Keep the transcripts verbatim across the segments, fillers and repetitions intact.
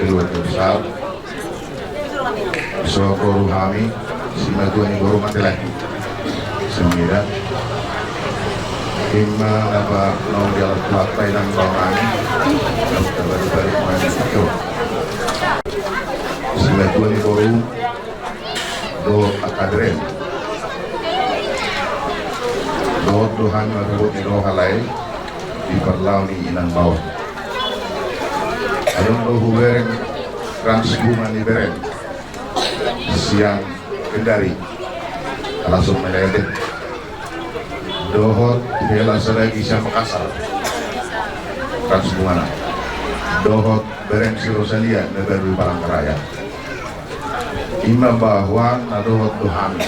Keluarga besar. So boru hami, simatua ni boru mate lai. Semida. Ima napa nau di alat kuat pai nang bau hami. Nau terbaru-baru hami. Simatua ni boru. Dohot angka bereng. Dohot do hami marhabot ni roha lae di parlao ni inang bao. Adong do hubereng krans bunga ni bereng sian Kendari, langsung meletek. Dohot hela sadagi sian Makassar. Krans bungana. Dohot bereng si Rosalia na baru di Palangkaraya. Ima bahwa na dohot do hami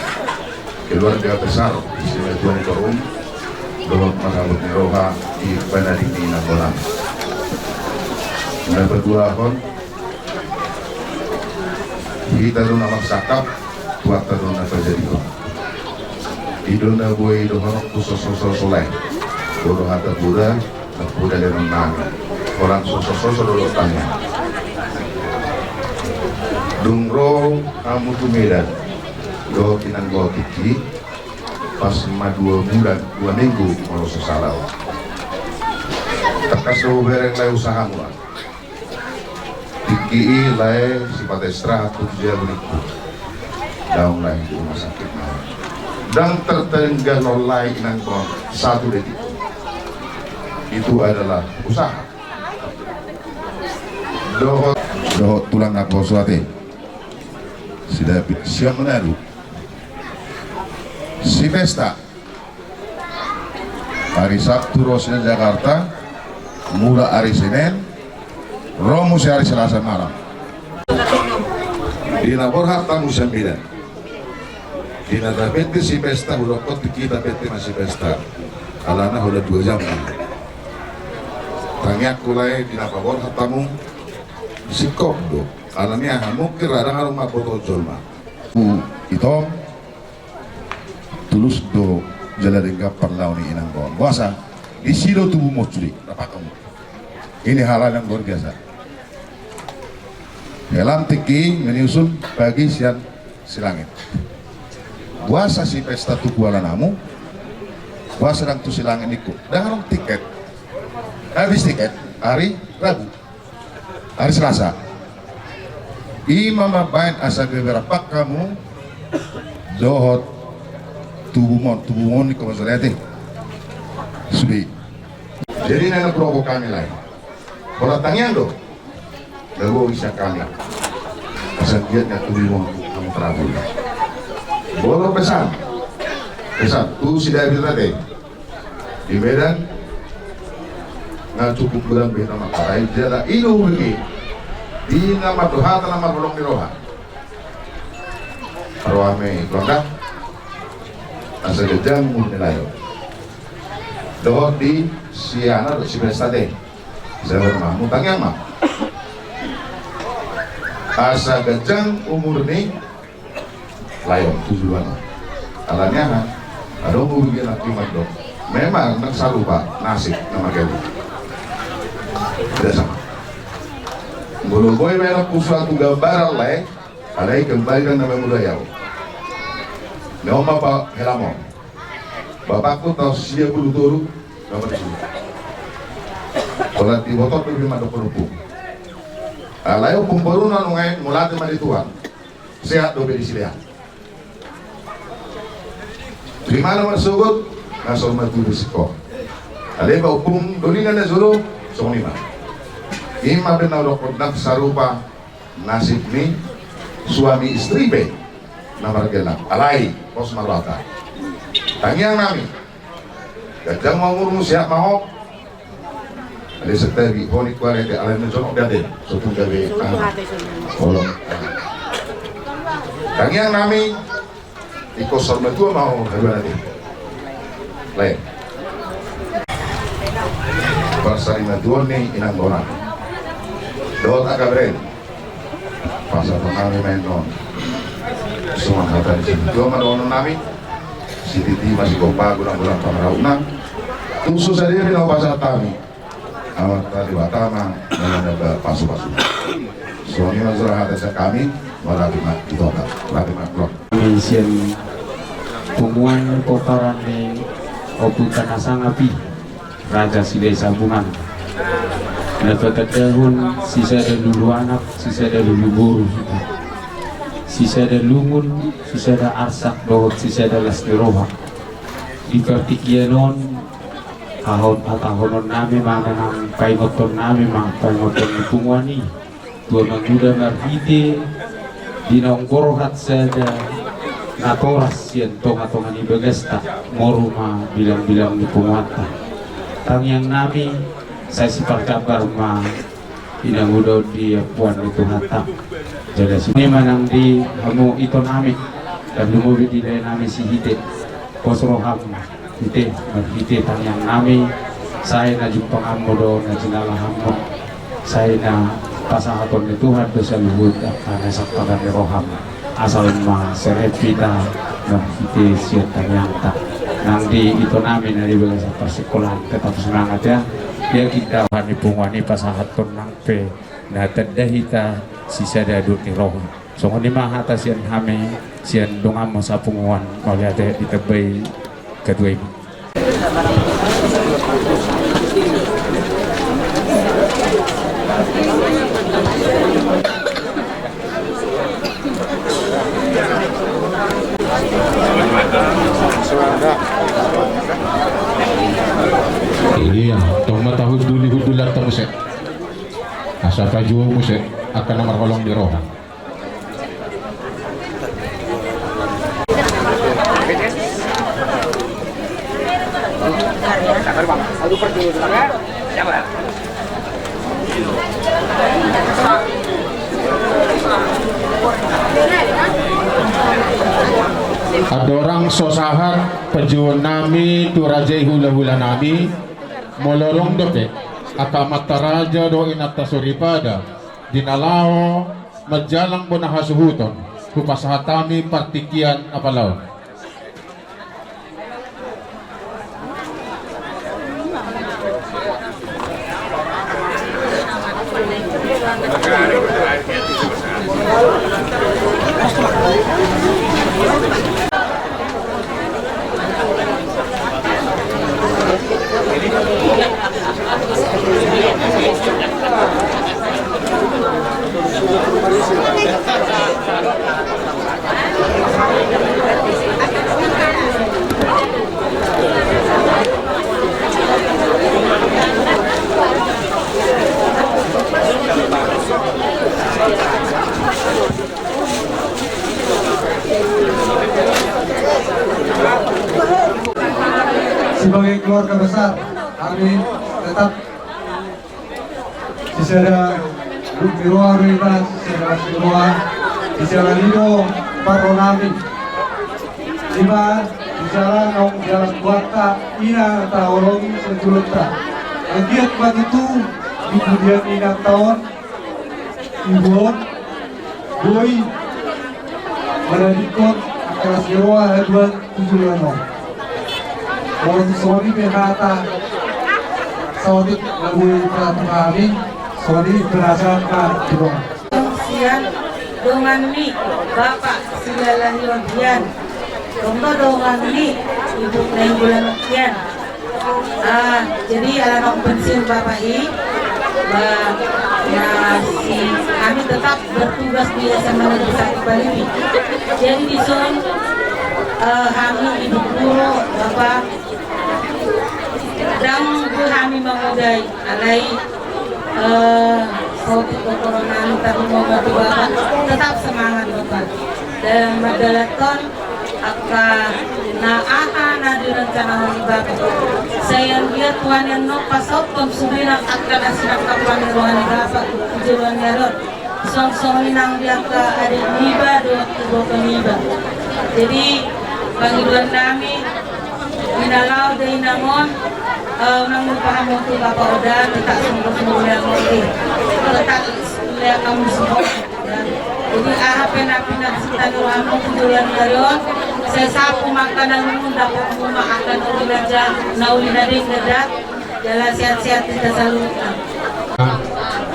keluarga besar simatua ni boru dohot marhabot ni roha di panading ni inang bonang. Na paduahon, hita do na marsangkap, Tuhanta do na pajadihon. I do na boi dohononku sosososo lae. Boru hata buda, na buda lenon nami. Holan sosososo do dohot tangiang. Dung ro hamu tu Medan dohot inang bao tingki, pas ma dua bulan, dua minggu molo so sala. Tangkas do hubereng lae usahamu. Tingki i lae sipata istirahat tu jabu ningku. Daong lae di rumah sakit na. Ndang tertinggal lae inang bao satu detik. Itu adalah usaha. Dohot, dohot tulang na poso ate. Si David sian Manado. Si Pesta. Ari Sabtu ro sian Jakarta, mulak ari Senen, ro muse ari Selasa malam. Di na borhat hamu sian Medan. Di na tapenti si Pesta, hudokkon tingki tapenti ma si Pesta. Alana holan dua jam. Tangiangku lae di na paborhat hamu, singkop do. Alani aha, mungkin ra ndang adong mamboto jolma. Itom, tulus do jala denggan parlao ni inang bao. Boasa, disi do tubu mosuli, rap hamu. Ini hal-hal yang luar biasa. Helam tingki menyusul bagi sian Silangit. Boasa si Pesta tu Kuala Namu, boasa ndang tu Silangit ningku. Ndang adong tiket. Habis tiket, hari Rabu. Ari Selasa. Ima mambaen asa gabe rap hamu dohot tubumon, tubumon ni komasalete. Sude. Jadi na naeng hudokhon hami lae. Holan tangiang do. Lagu bisa kami. Asa giat na tubumon hamu tarabul. Molo pesan. Pesan tu si David ate. Di Medan nga cukup godang be na mangkatai jala i do hubege di na mardohata na marholong ni roha. Roha me tonda asa ganjang umur ni lae. Dohot di si ana dohot si Pesta ate. Saya bermamu tangiang ma asa ganjang umur ni lae on tu joloan on. Alani aha? Adong guru dia nanti mandok. Memang ndang sarupa nasib na marga i. Tidak sama. Molo boi ma inangku suatu gambaran lae, alai kembali ndang na mamulai au. Na on ma pa helamon. Bapakku taon sia pulu tolu, dapat itu. Holan diboto dope mandokkon ompung. Alai ompung boruna nuaeng mauliate ma di Tuhan. Sehat dope di Silean. Di mana marsogot, na so mati di siko. Alai ba ompung doli na jolo, songon i ma. Ima pe na hudokkon ndang sarupa nasib ni suami istri pe na margellak. Alai, pos ma rohanta. Tangiang nami. Ganjang ma umurmu, sehat ma ho. Alai santabi ho ni kualete alai na jonok date. Sotung gabe. Tangiang nami. Ingkon saur matua ma ho haduana ate. Lae. Parsari ma tuan ni inang bona. Dohot angka bereng. Pasahaton nami ma i on. Songon hata ni situa ma dohonon nami. Sititi ma sigompa godang-godang pangarahutna. Tung so sadari na hupasahat hami. Amanta Debata ma na manamba pasu-pasu. Songon i ma jala hata sian hami, mauliate ma di Tuhanta. Mauliate ma. Kami sian punguan pomparan ni Ompunta na sangap i, Raja Silahisabungan, na patandahon sisada lulu anak, sisada lulu boru hita, sisada lungun, sisada arsak dohot sisada las ni roha. Di partingkian on, hahon-, hatahonon nami ma manang paingothon nami ma paingothon ni punguan i tu Amangboru marhite di naung borhat sada natoras sian tonga-tonga ni bagasta, moru ma bilang-bilang ni punguanta. Tangiang nami, sai siparjambar ma inanguda on di ampuan ni Tuhanta. Jala songon i ma nang di hamu ito nami, tarlumobi di lae nami si Hite. Pos roham, Hite, marhite tangiang nami, sai na jumpang hamu do na jinalahanmu, sai na pasahaton ni Tuhan do saluhut angka na samparan ni roham. Asal ma serep hita marhite sian tangiangta. Nang di ito nami na di bagasan parsingkolaan, tetap semangat ya. Yakin da. Roha ni punguan i pasahathon nang pe na tanda hita sisada dua ni roha. Songon i ma hata sian hami, sian donganmu sapunguan, mauliate ditambai ketua i. Iya, tong ma tahunduli hundulanta muse. Asa pajuo muse angka na marholong di roha. Andorang so sahat pajuon nami tu raja i hulahula nami, molo adong dope angka amanta raja dohot inanta soripada di na laho manjalang bona hasuhuton, hupasahat hami partingkian apala on. Sebagai keluarga besar, kami tetap sisada dua ni roha do hita, sisada las ni roha, sisada las ni roha, parro nami. Ima, sisada naung jalan buatta, ina taholongi sejulunta. Anggiat ma tutu, di pudian inanta on, ibu on, boi manadingkon angka las ni roha haduan tu joloan on. Molo tung songon i pe hata saotik na boi pasahat hami, songon i pe na sahat ma tu dongan. Sian dongan ni Bapak Silalahi on hian. Tong do dongan ni Ibu Nainggolan hian. Ah, jadi ala naung pensiun Bapak i, ba, na si kami tetap bertugas di S M A Negeri Satu Palipi. Jadi dison, eh, hami ibu guru, Bapak, ndang boi hami mangodai, alai, eh, saotik do holan nami, tapi mau bantu Bapak, tetap semangat Bapak. Dan mandalankon angka na aha na direncanahon ni Bapak. Sai anggiat Tuhan i annon pasauthon sudena angka na sinangkap ni roha ni Bapak tu joloan ni ari on. Songon i nang di angka adik niba dohot iboto niba. Jadi pangidoan nami, di na laho da inang on, eh, mangupa hamu tu Bapak Oda, tetap sungguh-sungguh ya, tetap ya kamu semua. Jadi aha pe na pinangido ni rohamu tu joloan ni ari on, sai sapu ma angka na lungun, dapot hamu ma angka na uli na ja-, na uli na denggan da, jala sehat-sehat hita saluhutna.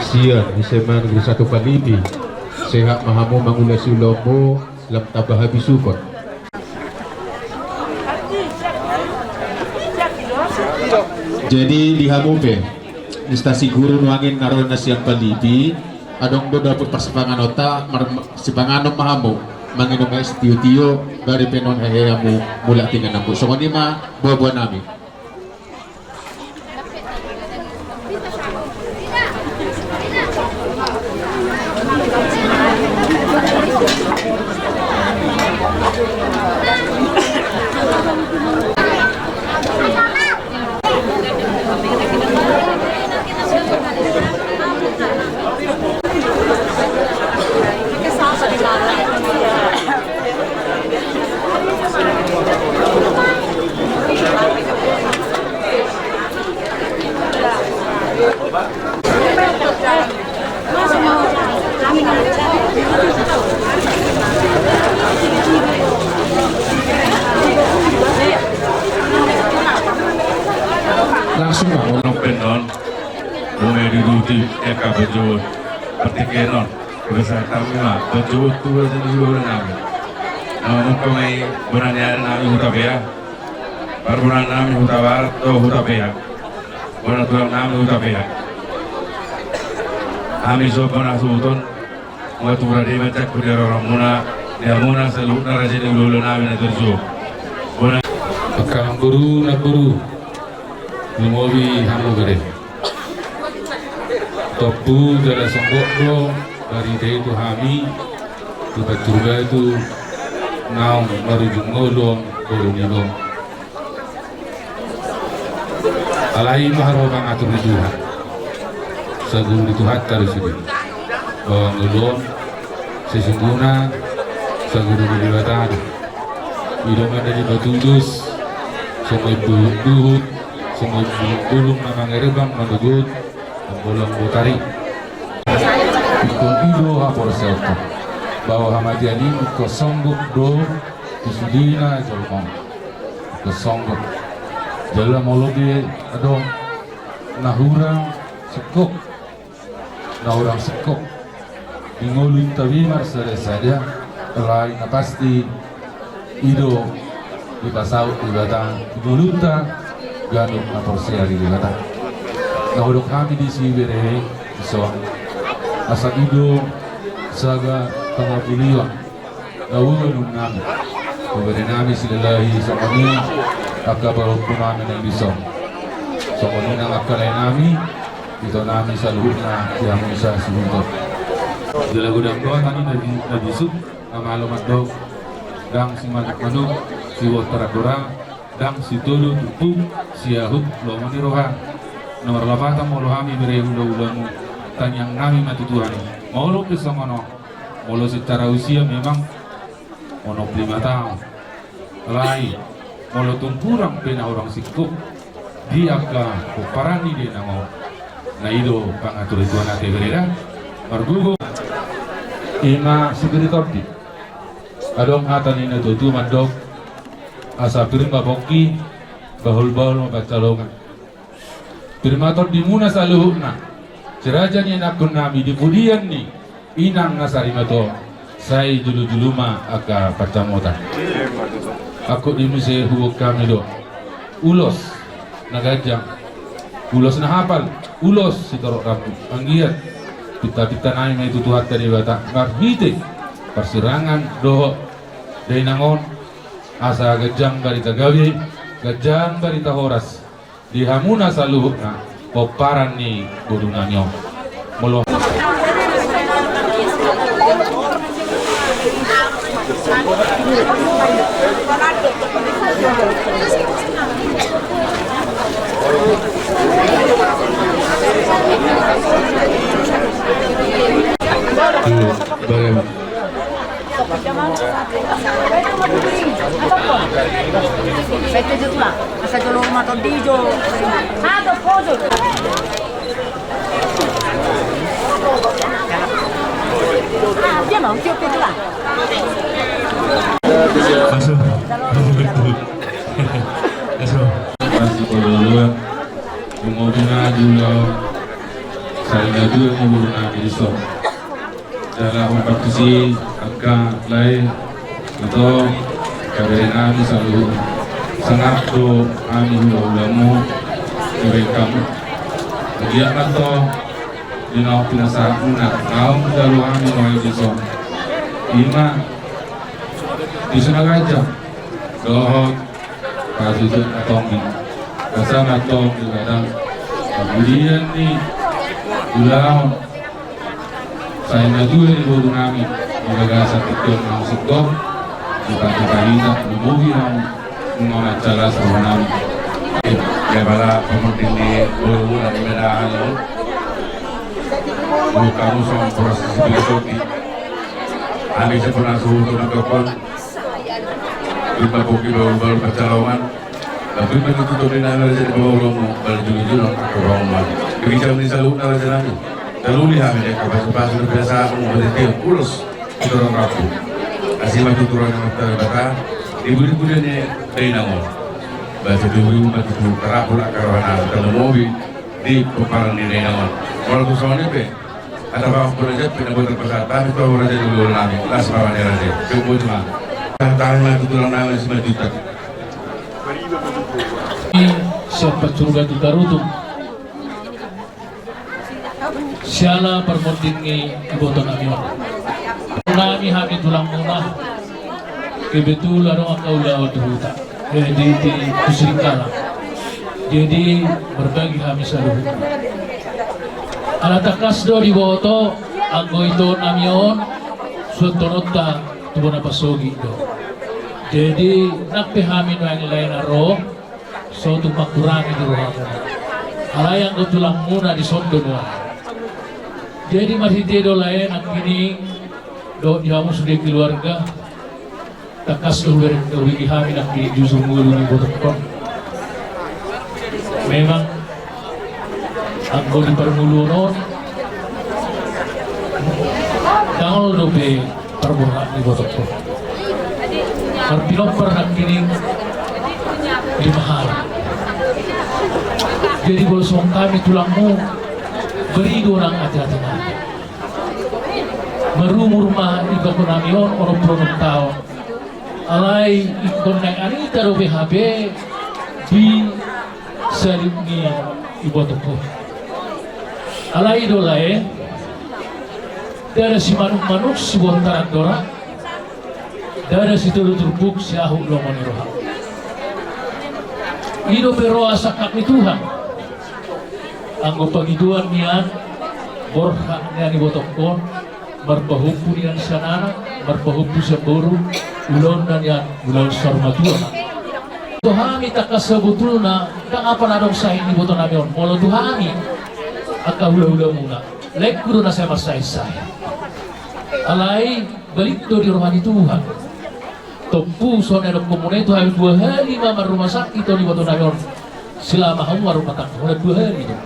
Sian, ise ma guru satu Palipi, sehat ma hamu mangulasi ulaonmu, lam tamba habisuhon. Jadi di hamu pe, instansi guru nuaeng na ro na sian Palipi, adong do dapot parsipanganonta, mar-, sipanganon ma hamu, mangido ma es tio-tio, bari pe non hehe hamu mulak tu ingananmu. Songon i ma boa-boa nami. Langsung ma. Nang pe non, nunga diuduti angka panjouon, partingkian on. Kebiasaan nami ma panjouon tu raja ni hulahula nami. Nunga mungka ma i bona ni ari nami Hutapea. Parbonaan nami Hutabarat dohot Hutapea. Bona tulang nami Hutapea. Hami so bona suhuton. Nunga tung rade ma cakku di rohamuna, di hamuna saluhutna raja ni hulahula nami na tor jo. Bona. Angka namboru, namboru. Lumobi hamu bere. Tompu jala songgop do barita i tu hami, tu pancuran batu naung marujung ngolu on boru ni gom. Alai i ma haroha pangatur ni Tuhan. Saguru ni Tuhanta do sude. Bahwa ngolu on sesungguhna saguru ni Debata do. I do ma na dipatudos, songon bulung-bulung, songon bulung-bulung na mangerbang manogot, manggolang botari. Ingkon i do haporseaonta, bahwa hamatean i ingkon songgop do tu sudena jolma on. Ingkon songgop. Jala molo pe adong na hurang singkop, na hurang singkop di ngolunta be marsada-sada, alai na pasti i do dipasaut Debata di ngolunta ganup na porsea di Debata. Na hudok hami disi bere, dison, asa i do saga pangapulion na uanon nami. Bere nami Silalahi, songon i angka pahompu nami nang dison. Songon i nang angka lae nami, ito nami saluhutna di hamu sasuhuton. Jala godang do hata ni na bi-, na bisuk, na malo mandok, ndang simanuk-manuk, siboan tarandora, ndang sitolu tumpuk, siahut lomo ni roha. Na marlapatan molo hami bere hulahulamu, tangiang nami ma tu Tuhan. Molo pe songon on, molo secara usia memang onom pulu lima taon. Alai, molo tung hurang pe na hurang singkop di angka pomparan ni dainang on, na i do pangatur ni Tuhan ate bere da. Margogo. I ma sipir ni tondi. Adong hata ni na tuatua mandok, asa pir ma pongki, bahulbahul ma pansalongan. Pir ma tondimuna saluhutna, si raja ni anakkon nami, di pudian ni inang na sarimatua, sai julujulu ma angka pansamotan. Angkup di muse huboan hami do ulos na ganjang, ulos na hapal, ulos sitorop rambu. Anggiat pintapinta nami ma i tu Tuhanta Debata marhite parsirangan dohot dainang on, asa ganjang barita gabe, ganjang barita horas di hamuna saluhutna pomparan ni boru nami on. Molo. Bagaimana? Sai tu jo tulang, asa jolo rumah tondi jo. Satu, pojok. Ah, dia mau tiup pintu lah. Masuk. Masuk. Masuk. Masuk. Masuk. Sai na dua ni boru nami dison. Jala hombar tusi angka lae, atau kaberenami saluhut. Sangap do hami hulahulamu, ibaen hamu. Dia atau di naung pinasahatmuna, naung jalo hami nuaeng dison. Ima, di Sinaga aja. Dohot Pajujuk na tombing. Asa na tombing kadang. Kemudian ni ulaon. Sai na dua ni boru nami. Di bagasan tingki on naung singkop. Di pagi-pagi na lumobi nang. Mamacalas roha nami. Ya bala pemoding ni boru nami menahan lo. Buka musuh proses filosofi. Hami sepenang suhu tu mantokon. Bimba poki baru baru pacalongan. Tapi begitu tu di nami raja di bawah romo, baru julu-julu angka romo. Demikian ni saluhutna raja nami. Saluli hami dek pasu-pasu biasa mau berhenti ulos. Kita orang rapu. Asi maju turun yang terbaca. Ibu-ibu dia ni dainangon. Baca tu ibu maju tu karapu lah karohana. Kalau mobil di kepala ni dainangon. Kalau tu soalnya pe. Ada bang pura jat pina buat terpesat. Tapi tu raja dulu nami. Las bawa ni raja. Cukup cuma. Tangan maju tulang nami si maju tak. Siapa curga tu tarutung. Siala parmonding ni iboto nami on. Nami hami tulangmuna. Kebetulan adong angka ulaon di huta. Eh, di, di, di Sirikala. Jadi berbagi hami saluhutna. Ala tangkas do diboto anggo ito nami on suantononta tu bona pasogit do. Jadi nang pe hami nuaeng lae na ro. So tung mangkurangi di rohamuna. Alai anggo tulangmuna dison do nuaeng. Jadi marhite do lae nangkining dohot di hamu sude keluarga. Tangkas do hubereng do bagi hami nangkining jujur ngolu ni ibotokkon. Memang anggo di parngoluon on dangol dope parborhat ni ibotokkon. Marpinompar nangkining lima halak. Jadi molo songon hami tulangmu, beri do nang ate-ate nami. Marumur ma iboto nami on onom pulu onom taon. Alai ingkon naeng anita dope hape di saliut ni ibotokkon. Alai do lae, ndada simanuk-manuk sibontaran dora, ndada sitolu turpuk siahuk lomo ni roha. I dope roha sangkap ni Tuhan. Anggo pangidoan nian, borhat nian ibotokkon, marpahompu nian sian anak, marpahompu sian boru, ulaonna nian ulaon saur matua. Tu hami tangkas sabotulna, ndang apa na adong sae ni iboto nami on. Molo tu hami angka hulahulamuna, laengku do na sai marsaesae. Alai balik do di roha ni Tuhan. Tompu songon na nidokmuna i tu hami, dua hali ma marrumah sakit on iboto nami on. Selama hamu marrumah tangga, holan dua hali do.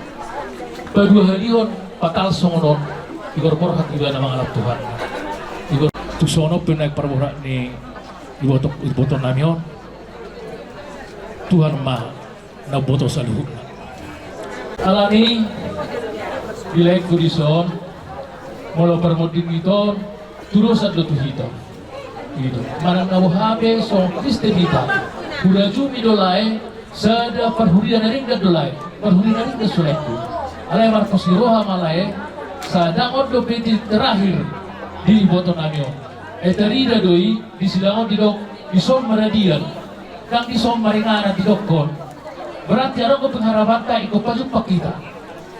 Paduahalihon patal songon on, igor borhat ibana mangalap Tuhan. Igor tu songon on pe naeng parborhat ni iboto, iboto nami on. Tuhan ma na boto saluhutna. Alani i, di laengku dison, molo parmonding ito on, tudosan do tu hita. I do. Manang na boha pe songon Kristen hita, hurajumi do lae, sada parhuria na denggan do lae, parhuria na denggan so laengku. Alai marpos ni roha ma lae, sada on dope di terakhir di iboto nami on. Ai tarida do i, di silang on didok, dison maradian, ndang dison maringanan didokkon. Berarti adong do pengharapanta ingkon pajumpang hita.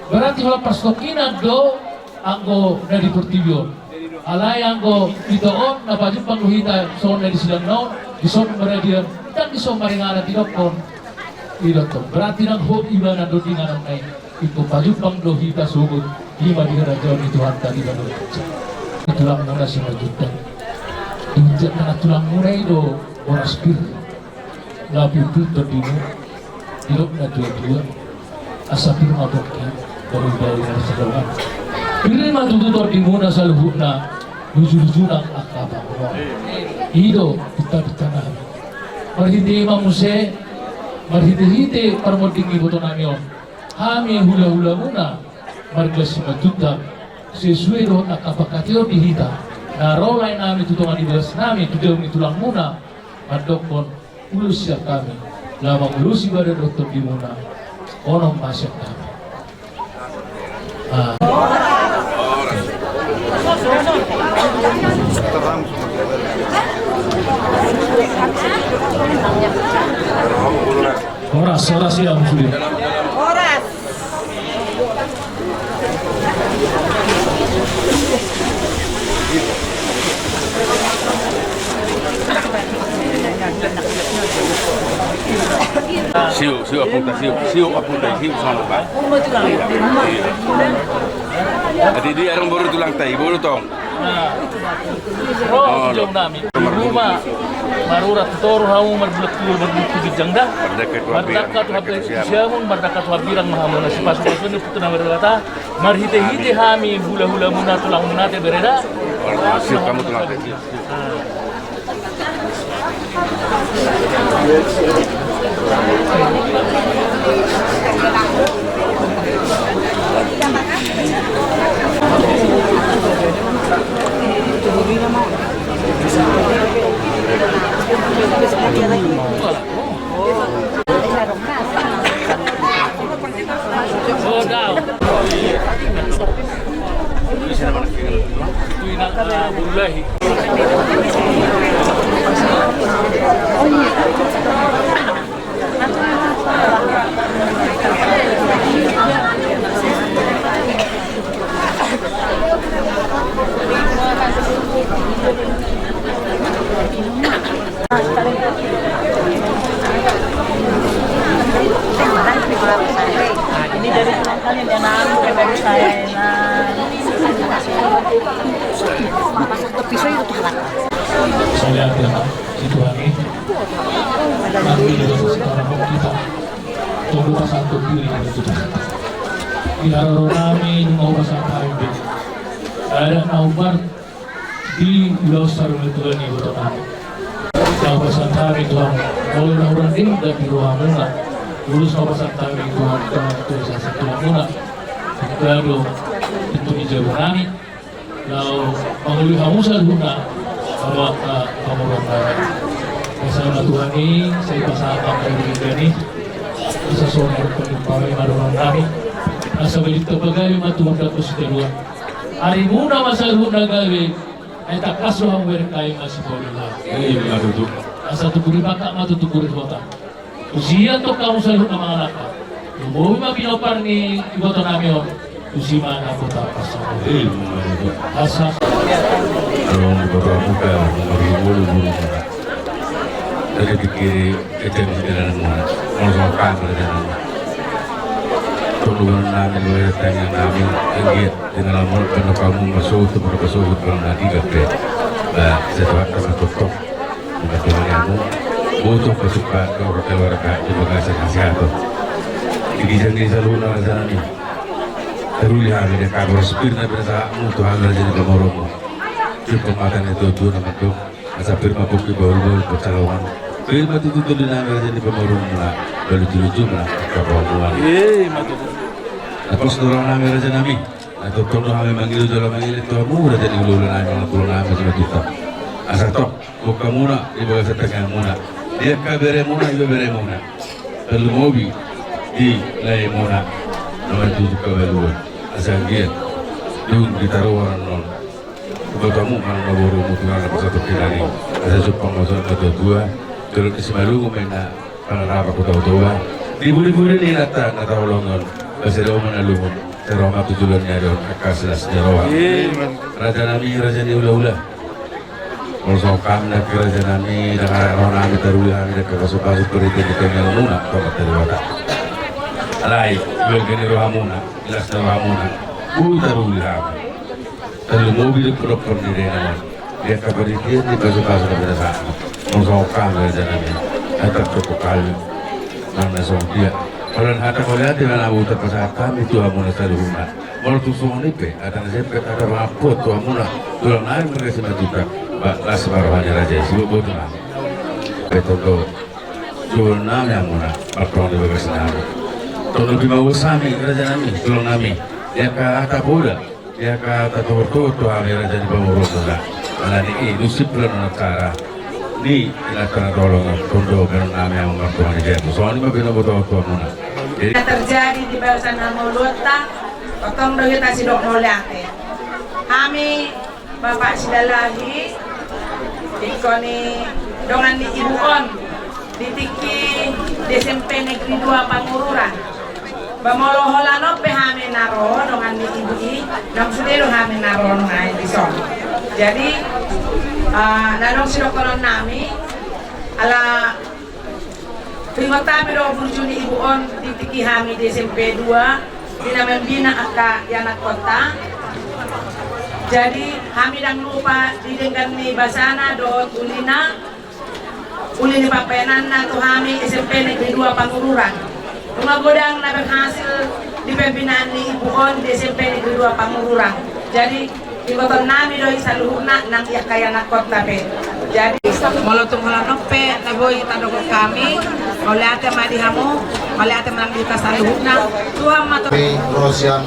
Berarti holan parsitongkinan do anggo na di portibi on. Alai anggo ito on na pajumpang do hita songon na di silangna on, dison maradian, ndang dison maringanan didokkon. I do tong. Berarti ndang hot ibana do di inganan na i. Ingkon pajumpang do hita sogot, i ma di harajaon ni Tuhanta di banua. Tulangmuna Simanjuntak. Di hujat tangan tulangmuna i do boras pir. Laho pir-pir tondimuna. Didok na tua-tua. Asa pir ma pongki. Bahul-bahul na sadongan. Pir ma tutu tondimuna saluhutna. Luju-luju nang angka pangulo. I do pinta-pinta nami. Marhite i ma muse. Marhite-hite parmonding iboto nami on. Hami hula-hulamuna, Marga Simanjuntak, sesuai dohot angka pangkataion di hita na ro lae nami tu tonga ni bagas nami tu jabu ni tulang muna, mandokkon ulos sian hami, laho mangulosi badan dohot tondi muna, onom ma sian hami. Ah. Horas, horas ia, Muslim. Horas. Siu, siu apunta, siu, siu apunta, siu sono ba. Jadi dia orang baru tulang tai, baru tong. Nah. Ro, oh, jong nami. Ruma, marurat tu toru hamu, marbulat tu, marbulat tu ginjang da. Mardangka tu hape siamun, mardangka tu hambirang ma hamu, na sipasu-pasu ni putu na margata. Marhite-hite hami, hula-hula muna, tulang muna, te bere da. Siap kamu tulang. Ah. Ini dari tulang kalian, yang anu, yang dari saya, nah. Masak tepi saya itu halak. Saya lihat ya, Pak, si Tuhan ini. Nanti juga sekarang kita. Tunggu pasang kopi ini, kita. Di haroro nami, mau pasang kain, Pak. Ada nomor di ulos saru ni Tuhan iboto nami. Nau pasahat hami Tuhan, molo na hurang denggan di rohamuna, ulos nau pasahat hami Tuhan, Tuhan, Tuhan, sasat Tuhan muna. Buka do pintu ni jabu nami, laho mangoloi hamu saluhutna, molo angka pamoruon nami. Asa ma Tuhan i, sai pasahat angka denggan i, asa songon panumpahi ma dohonon nami, asa balik tapagabe ma Tuhan dapot sitadoan. Arimuna ma saluhutna gabe, ai tangkas roham berkahi ma sipaulihon. Ima tutu. Asa tubu ni pangkat ma tubu ni hota. Tusi antong hamu saluhutna mangalangka. Lumobi ma pinompar ni iboto nami on. Tusi ma na kota pasang. Ima tutu. Asa. Adong di kota buka, nomor dua puluh. Ada pikir. Eceng di dalan muna, molo songon hami di dalan muna. Tolu nami, dua tangan nami, anggiat di dalan muna, pernah kamu masuk, tu pernah masuk, pernah nanti gabe. Bah, setuhat sama tutup. Bukan Tuhan kamu. Butuh kesukaan, kau keluarga, di bagasan nasihat. Di ginjang ni saluhutna raja nami. Taruli hami di kabar sepir na binasa, mutu hami raja ni pamoruonmu. Di pematan itu, tu nama tu. Asa pir ma pungki bahul-bahul pansalongan. Pir ma tutu tondinami raja ni pamoruonmuna. Balu tuluju ma angka pamoruon. Ima tutu. Na pos dohononnami raja nami. Na tongtong do hami mangido jala mangido tu hamu raja ni hulahula nami, manang tulang nami Simanjuntak. Asa tong, buka muna, di bagasan tangiangmuna. Di angka beremuna, ibeberemuna. Tarlumobi, di laemuna. Na martuju habaluon. Asa anggiat. Dung di taruhan on. Ubat hamu manang na borumu Tuhan na pasahat hami. Asa jumpang ma Tuhan na tua-tua. Jolo ni Simalungun ma inna pangarahap tu Toba. Di buri-buri ni inanta na taholongi on. Basa dao ma na lungun. Sai ro ma tu joloan ni ari on angka silas ni roha. Raja nami, raja ni hulahula. Molo songon hami nangkin raja nami, ndang arga roha nami taruli hami, ndang pasu-pasu parhite ni tangiangmuna, Amanta Debata. Alai, di bagasan ni rohamuna, di las ni rohamuna. Boi taruli hami. Tarlumobi di pudok pondirian on. Di angka parhitean di pasu-pasu na binasaon. Molo songon hami raja nami. Ai tong cukup hami. Manang na songon dia. Holan hata mauliate ma na boi tapasahat hami tu hamuna saluhutna. Molo tung songon i pe, hata na sempet, hata pangampuan tu hamuna. Tulang nami marga Simanjuntak. Ba, las ma roha ni raja i, siboboto nami. Pe tong do. Tulang nami hamuna, martonggo di bagas nami. Tong do pimauas hami, raja nami, tulang nami. Di angka hata poda, di angka hata tortor tu hami raja ni pamoruonmuna. Alani i dung simpul do acara ni inanta na tolu on, tongtong baenon nami hamu martonga di jabu. Songon i ma binoto-botoonmuna. Jadi na terjadi di bagasan hamaolonta, tongtong do hita sidok mauliate. Hami Bapak Sidalahi, ingkon i dongan ni ibu on di tingki di S M P Negeri dua Pangururan. Ba molo holan on pe hami na ro dongan ni ibu i, naung sude do hami na ro nunga i dison. Jadi, eh, na adong sidohonon nami, ala huingot hami do burju ni ibu on di tingki hami di S M P dua, di na mambina angka ianakhonta. Jadi hami ndang lupa di denggan ni basana dohot ulina, uli ni pambahenanna tu hami S M P Negeri dua Pangururan. Nunga godang na berhasil di pembinaan ni ibu on di S M P Negeri dua Pangururan. Jadi, huingoton nami do i saluhutna nang angka ianakhonta pe. Jadi, molo tung holan on pe na boi tadok hami, mauliate ma di hamu, mauliate ma nang di hita saluhutna. Tuhan ma tu- Ni Rosian,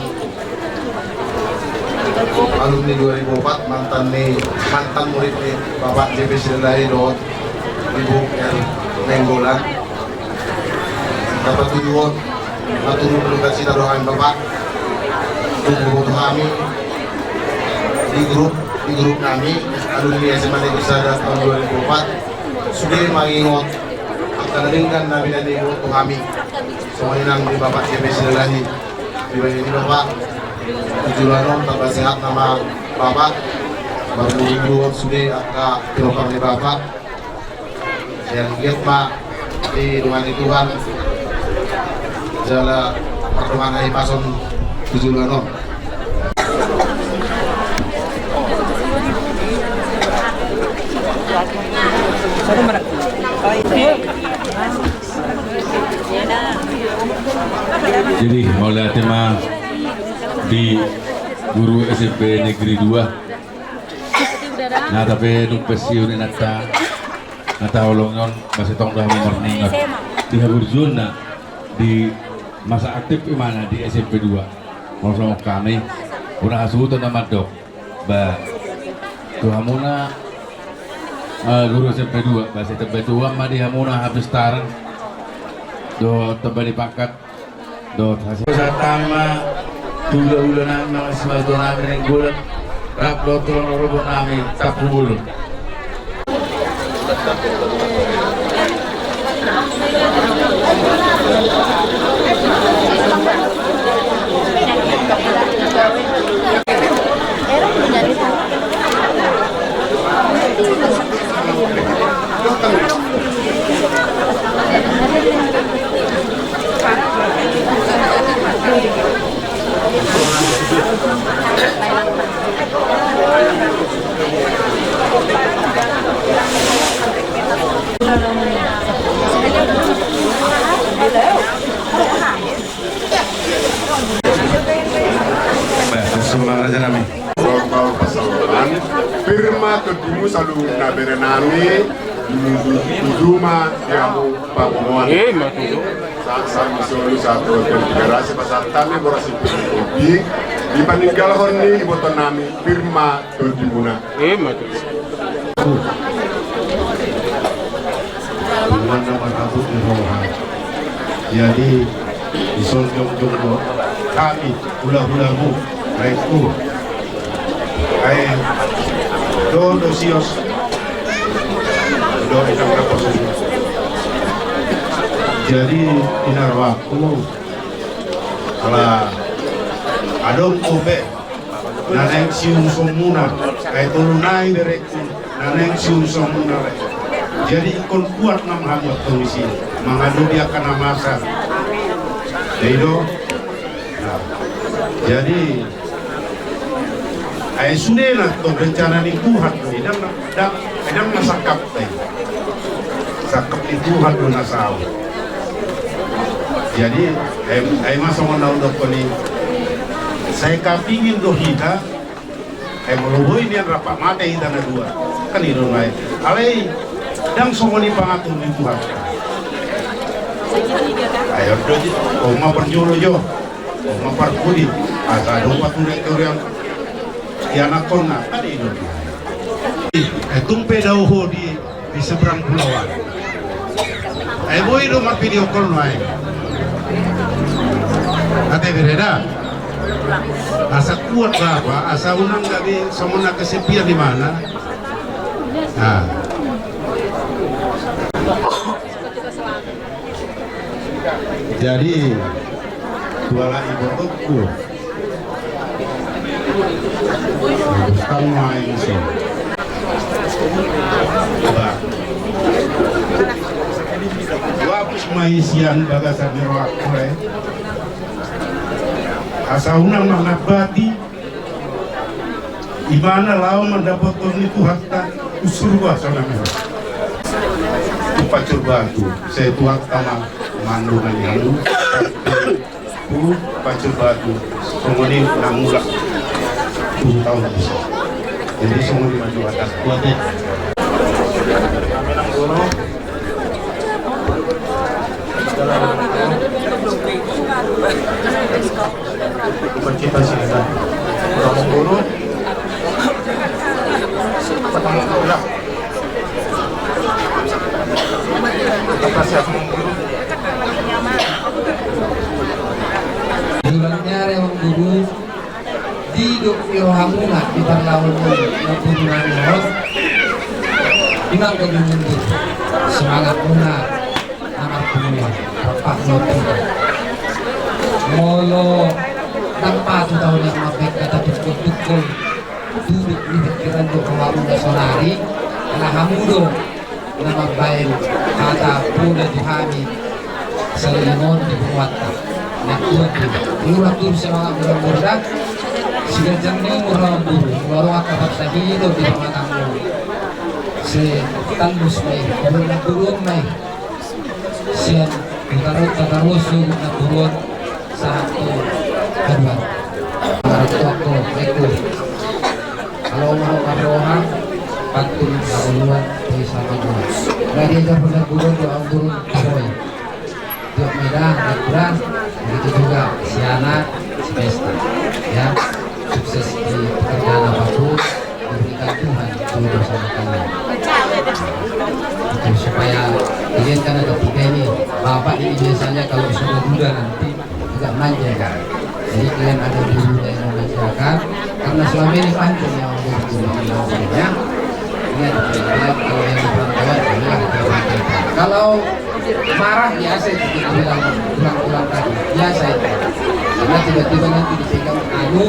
alumni dua ribu empat, mantan ni, mantan murid ni Bapak J P Sidalahi dohot Ibu R Nainggolan. Dapat tujuan, atur berduka cita do hami Bapak. Tung boto hami di grup, di grup nami, alumni S M A Negeri Sada tahun dua ribu empat, sude mangingot angka na denggan na binahen ni ibu on tu hami. Songon i nang di Bapak J P Sidalahi. Dibahen ni Bapak tu joloan on, tamba sehat nama Bapak. Marmurmuru on sude angka pinomparna Bapak. Sai anggiat ma didongani Tuhan jala mardongan hahipason tu joloan on. Jadi mauliate ma di guru S M P Negeri dua. Na tape dung pensiun inanta na taolong on, masih tong do hami marningot di haburjuonna, di masa aktif imana di S M P dua. Molo songon hami, unang hasuhuton na mandok. Ba tu hamuna, eh, guru S M P dua, ba sai tamba ni Tuhan ma di hamuna hapistaran dohot tamba ni pangkat. Dohot hasil. Sahat ma tu hulahula nami, mangasimatuan nami Nainggolan, rap dohot tulang rorobot nami Tampu Bolon. Bah, summa raja nami. Pir ma tondimu saluhutna bere nami, tutu ma di hamu pamoruon. Ima tutu. Sahat sahat ni solu, sahat tu hotel Tiga Ras, pasahat hami boras ni tondi dipaninggalhon ni iboto nami, pir ma tondimuna. Ima tutu. Tuhan na marhabot ni roha. Jadi, dison jongjong do hami, hulahulamu, laengku. Ai, do, do sios. Do, inang na poso. Jadi, ina rohangku, ala adong dope na naeng siurusanmuna, ai tolu nai berengku, na naeng siurusanmuna. Jadi ingkon kuat ma hamu antong disi mangadopi angka na masa. Jadi do. Nah, jadi ai sude na tong rencana ni Tuhan, ndang, ndang, ndang na sangkap. Sangkap ni Tuhan do na saut. Jadi, ai, ai ma songon na hudokkon i, sai kapingin do hita, ai molo boi nian rap mate hita na dua. Kan i do nai. Alai, ndang songon i pangatur ni Tuhan. Ai on do, on ma parjolo jo. Mamparpudi asa dong pature-turean ianakkonna kan i do. Eh, tung pe dao ho di, di seberang pulau an. Eh, boi do marvideo call nuaeng. Ate bere da. Asa kuat bapa, asa unang gabe songon na kesepian di mana. Nah. Jadi tuala ibotongku. Bagus kan main sih. Ba. Bagus main sian bagasan ni rohakku, eh. Asa unang mangabati. Imana laho mandapothon ni Tuhanta unsur kuasa nami. Tu pancur batu, sai Tuhanta ma mandongani hamu. Tu pancur batu, songon i na mulak tu taon bisa. Jadi songon i ma jua atas kuat, eh. Dulang ni ari, Amang Guru. Didok ni rohamuna di parlahon ni na purna ni on. Unang gabe mundur semangatmuna na marpunguan, rap ni rohamuna. Molo ndang patut au nian mambaen hata tungkol-tungkol, duduk di pikiran dohot rohamuna saonari, ala hamu do na mambaen hata poda tu hami saleleng on di punguanta. Na kuat do i. Ulang turus semangat murah-murah. Siganjang ni umur na mamburu. Molo adong angka parsahiton di pamatangmu, sai tandus ma i. Molo na mamburu on ma i. Sian tataru, tataru sogot na mamburu on. Sahat tu haduan. Maratuak ko, eko. Kalau mau marroha, pantun, haluan, di sama gua. Nggak diajar benar guru, doa guru, boy. Tiap medan, aturan, begitu juga si anak, si pesta. Ya, sukses di pekerjaan apapun, diberikan Tuhan jodoh sama kalian. Itu supaya kalian kan ada tiga ini. Bapak ini biasanya kalau sudah duda nanti agak manja kan. Jadi kalian ada guru yang memanjakan, karena selama ini panjang ya, waktu itu, ya. Ini ada, kalau yang di perantauan, inilah kita sampaikan. Kalau marah, biasa itu kita bilang ulang-ulang tadi, biasa itu. Karena tiba-tiba nanti dipegang anu,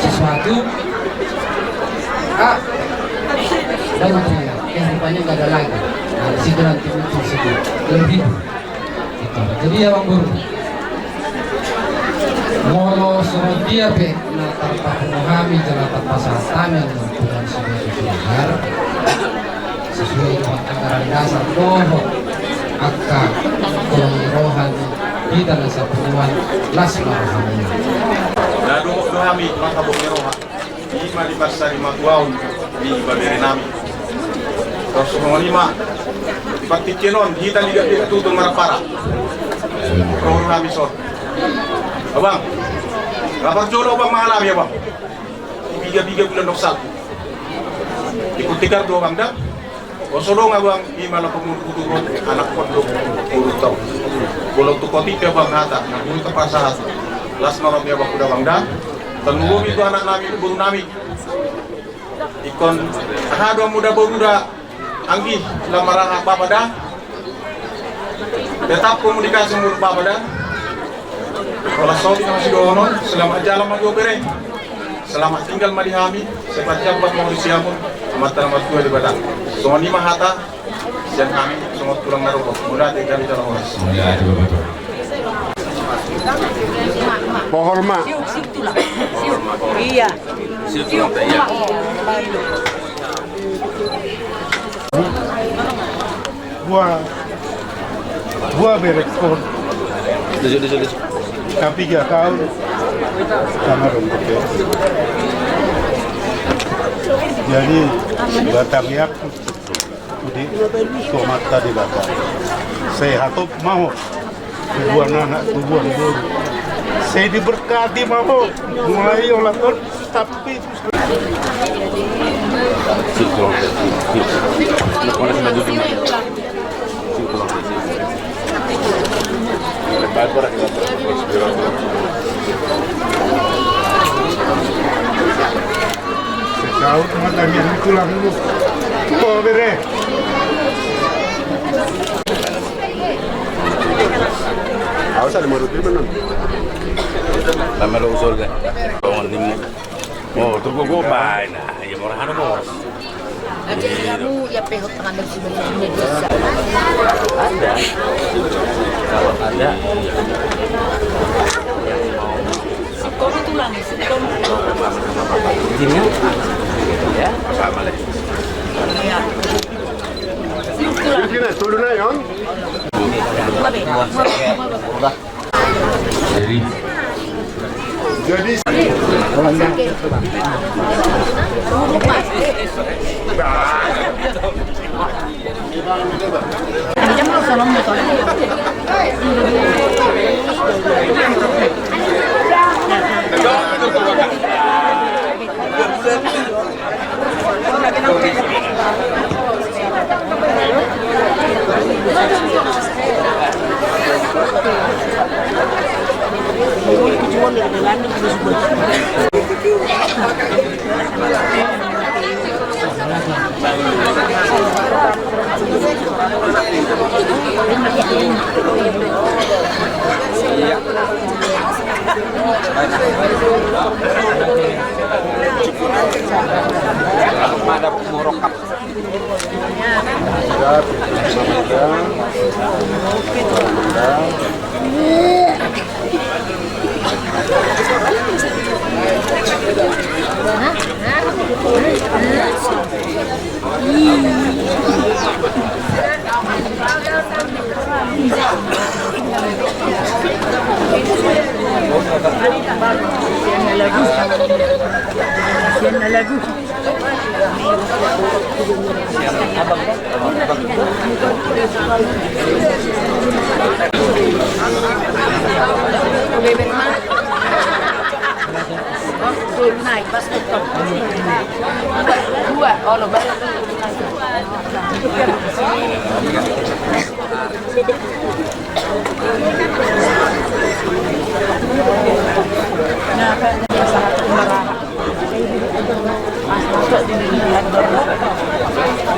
sesuatu, ah, baru teriak. Eh, rupanya nggak ada lagi. Nah, di situ nanti muncul sedih. Lebih. Jadi ya, Amang Guru, molo songon dia pe na tarpapungu hami jala tarpasahat hami, Amang Guru, sesuai, sesuai dengan anggaran dasar dohot angka tolong roha ni hita na sapunguan, las ma rohamuna. Na dohot do hami manghaposi roha. I ma di pansarimatua on di ibebere nami. Tor songon i ma di partingkian on, hita di dia tutu marampara. Roha nami son. Abang, rap parjolo abang mangalami, abang. Di piga-piga bulan dohot salpu. Ikut tikar do abang da. Olo so dong abang, i ma na pamuruk tu anak pondok, pondok tau. Bolon tu kotik pe abang hata, na bulu tapasahat. Las ma roha ni abang, tu abang da. Tarlumobi tu anak nami, tu boru nami. Ingkon aha do hamu da boru da, anggi, lam marhaha bapa da. Tetap komunikasi mulu bapa da. Olo so di nasi dohonon, selamat jalan ma jo bere. Selamat tinggal ma di hami, sehat jambat ma di siamun, Amanta na martua Debata. Songon i ma hata sian hami, songon tulang na ro, mauliate hami jala horas. Mauliate, Bapak. Pohon ma. Siuk, siuk tulang. Siuk. Iya. Siuk tulang, iya. Gua, gua berekspor. Lucu, lucu, lucu. Tapi dia tahu sama dong, oke. Jadi, batang ya, udah, tomat tadi batang. Sehat, oh, mau. Tubuan anak, tubuan boru. Jadi berkati mabok mulai olah ton tapi Saut mata ni tulang lu. Oh, bere. Awas ada marut di mana? Lama lo usul kan. Bangun di. Oh, tunggu gua main. Nah, ya murah anu bos. Jadi kamu ya pehot tangan dari sini. Ada. Kalau ada. Singkong itu lang, singkong. Jinnya? Ya, sama lagi. Iya. Sini, sini, dulu na, Yon. Jadi. Jadi.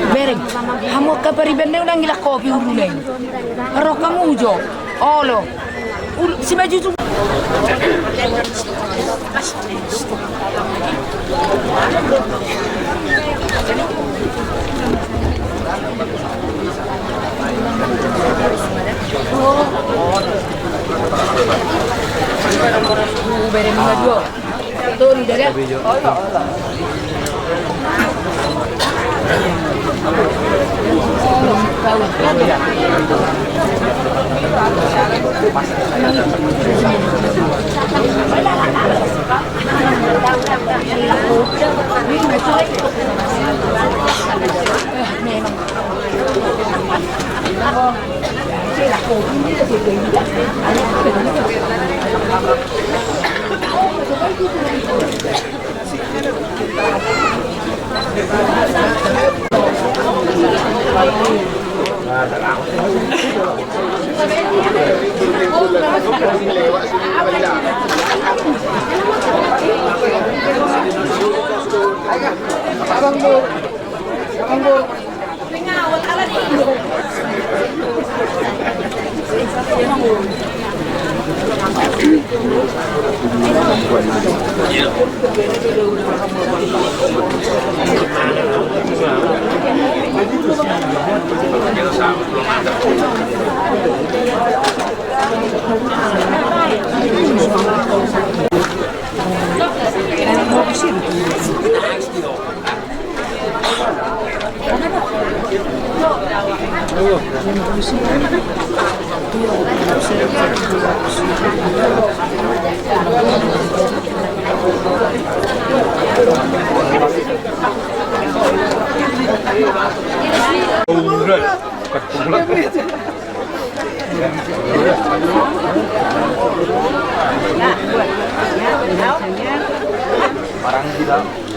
Bereng, hamu angka pariban na unang ilak kopi urunai. Ro hamu jo, olo. Ul-, si maju tu.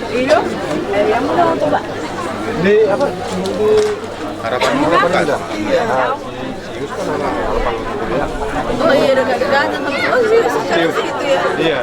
Iya. Eh, yang mana tuh, Pak? Di apa? Di Harapan, Harapan Muda. Iya. Nah, si, si Yus kan anak Harapan Muda. Oh iya, dekat-dekat sama. Oh, serius, sekarang sih gitu ya. Iya.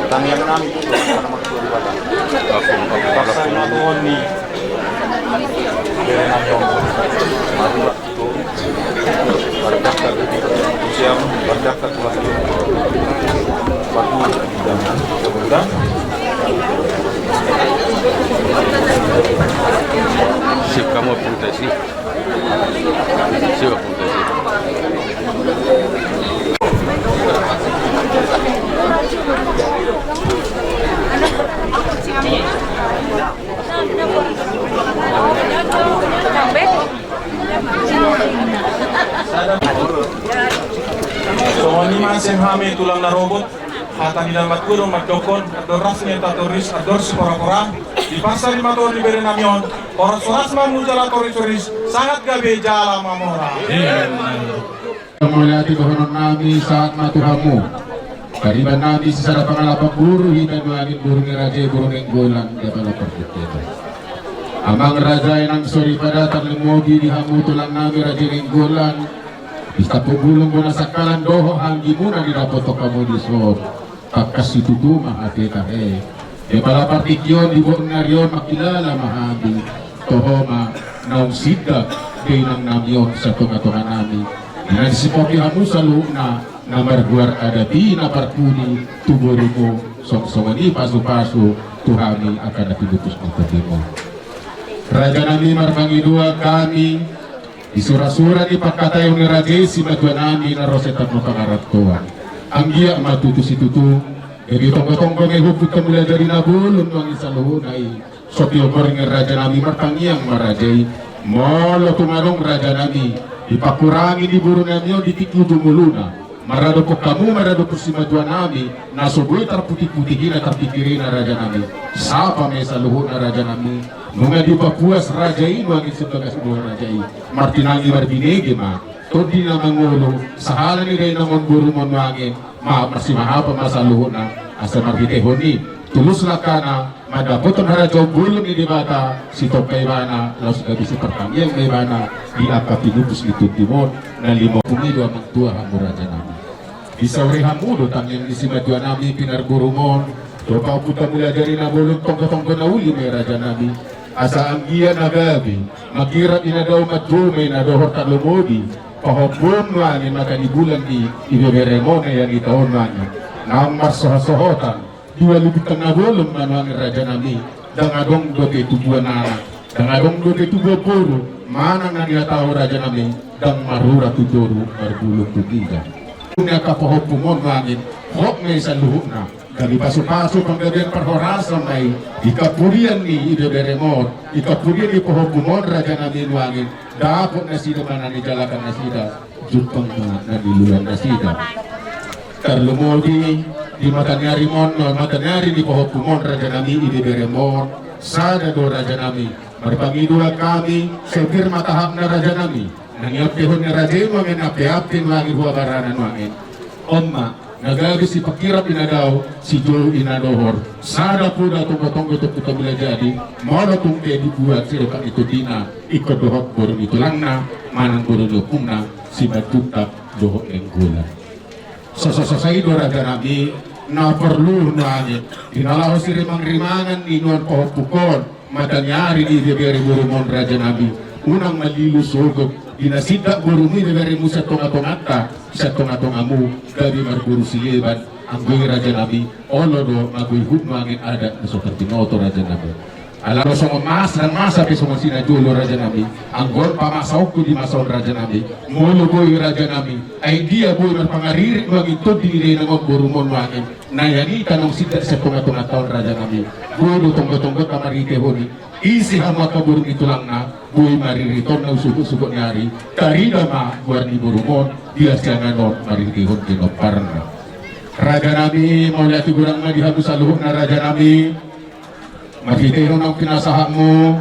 Tangiang nami tu Tuhan, karena maksud ibadah. Langsung, langsung, langsung. Langsung. Bere nami on. Mari, Pak. Berdakar, siang, berdakar, Tuhan. Bagus, jangan. Mudah-mudahan. Sip, kamu pun tes, sip. Songon i ma sian hami tulang na robot. Hata ni na marguru mandokkon, andor ras ni hata toris, andor sipora-pora. Di pasar lima toru ni bere nami on. Horas-horas ma hamu jala toris-toris. Sahat gabe jala mamora. Mauliate dohonon nami, sahat ma tu hamu. Pariban nami sisada pangalapan boru, hita nuaeng boru ni raja i, boru Nainggolan, di Apala Parpinteto. Amang raja i nang soripada, tarlumobi di hamu tulang nami raja Nainggolan. Di Tampuk Bulung, Bona Sangkalan dohot anggi muna didapothon hamu dison. Tangkas situtu ma hata tahe. Di Apala Partingkian, di boru ni ari on mangkilala ma hami. Toho ma naung sindak be inang nami on sian tonga-tonga nami. Di na disipoti hamu saluhutna na margoar adat i na parpudi tu borumu, songon i pasu-pasu tu hami angka na pinupus ni tondimu. Raja nami, marpangidoan hami. Di sura-sura ni pangkataion ni raja i simatua nami na ro sian tano pangarantoan. Anggiat ma tutu situtu, gabe tonggo-tonggo ma i Ompunta Mulajadi Nabolon nuaeng saluhutna i. Songon i ma raja nami, martangiang ma raja i. Molo tung adong raja nami, dipangkurangi di boru nami on di tingki ujung ngoluna. Maradophon hamu, maradophon simatua nami, na so boi tarputik-putik i, na tarpingkir i na raja nami. Sapa ma i saluhutna raja nami. Nunga dipapuas raja i nuaeng sian bagas boha raja i. Martinangi marbinege ma. Tondi na mangolu, sahala ni dainang on borum on nuaeng. Ma, marsimahapan ma saluhutna. Asa marhitehon i. Tulus langkana. Mandapothon harajaon bolon ni Debata, sitompa ibana, laos gabe sipartangiang ma ibana, di angka pinupus ni tondimon, na lima pulu i do amang tua hamu raja nami. Disauri hamu do tangiang ni simatua nami pinarborum on, dohot Ompunta Mulajadi Nabolon tonggo-tonggo na uli ma i raja nami. Asa anggiat na gabe, mangkirap i na dao, manjou ma i na dohor, tarlumobi pahompu on nuaeng mata ni bulan ni ibeberem on na iangita on nuaeng. Naung marsohot-sohotan, dua lubintang na bolon ma nuaeng raja nami, ndang adong dope tubuan anak, ndang adong dope tubuan boru, manang na nihatahon raja nami, ndang marura tu toru marbulung tu ginjang. Ni angka pahompum on nuaeng, hot ma i saluhutna, gabe pasu-pasu panggabean parhorasan ma i, di kapurian ni ibeberem on, di kapurian ni pahompum on raja nami nuaeng, dapot nasida ma na nijalakan nasida. Jumpang ma na niluluan nasida. Tarlumobi di mata ni ari mon, mata ni ari ni pahompum on raja nami, ibeberem on, sada do raja nami. Marpangidoan hami, sai pir ma tahapna raja nami. Na niampehon ni raja i nuaeng, ampe-ampe nuaeng, huabarana nuaeng. On ma, na gabe sipangkirap i na dao, sijou i na dohor. Sada poda tonggo-tonggo tu Ompunta Mulajadi, molo tung pe dibuat sirepak ni tondina, ingkon dohot boru ni tulangna, manang boru ni ompungna, Simanjuntak dohot Nainggolan. Sosa-sosa i do raja nami, na porlu nuaeng, di na laho sirimang-rimangan ni nuan pahompungkon, mata ni ari ni ibebere borum on raja nami, unang malilu sogop, di na sindak borum i ibeberemu sian tonga-tonganta, sian tonga-tongamu, gabe marboru sileban, anggo i raja nami, olo do, mago i hut nuaeng adat na so tarbinoto raja nami. Ala songon masa, masa pe songon sinajolo rajanami. Anggo on pamasaonku di masa on rajanami. Molo boi rajanami, ai dia boi marpangaririt nuaeng tondi ni dainang on borumon nuaeng. Na ianita naung sindak sian tonga-tonga taon rajanami. Boi do tonggo-tonggonta marhitehon i. Ise hamu angka boru ni tulangna, boi maririton na usuhut-suhut ni ari. Tarida ma goar ni borumon di hasiangan on marhitehon ginomparna. Rajanami, mauliate godang ma di hamu saluhutna rajanami. Marhitehon naung pinasahatmu,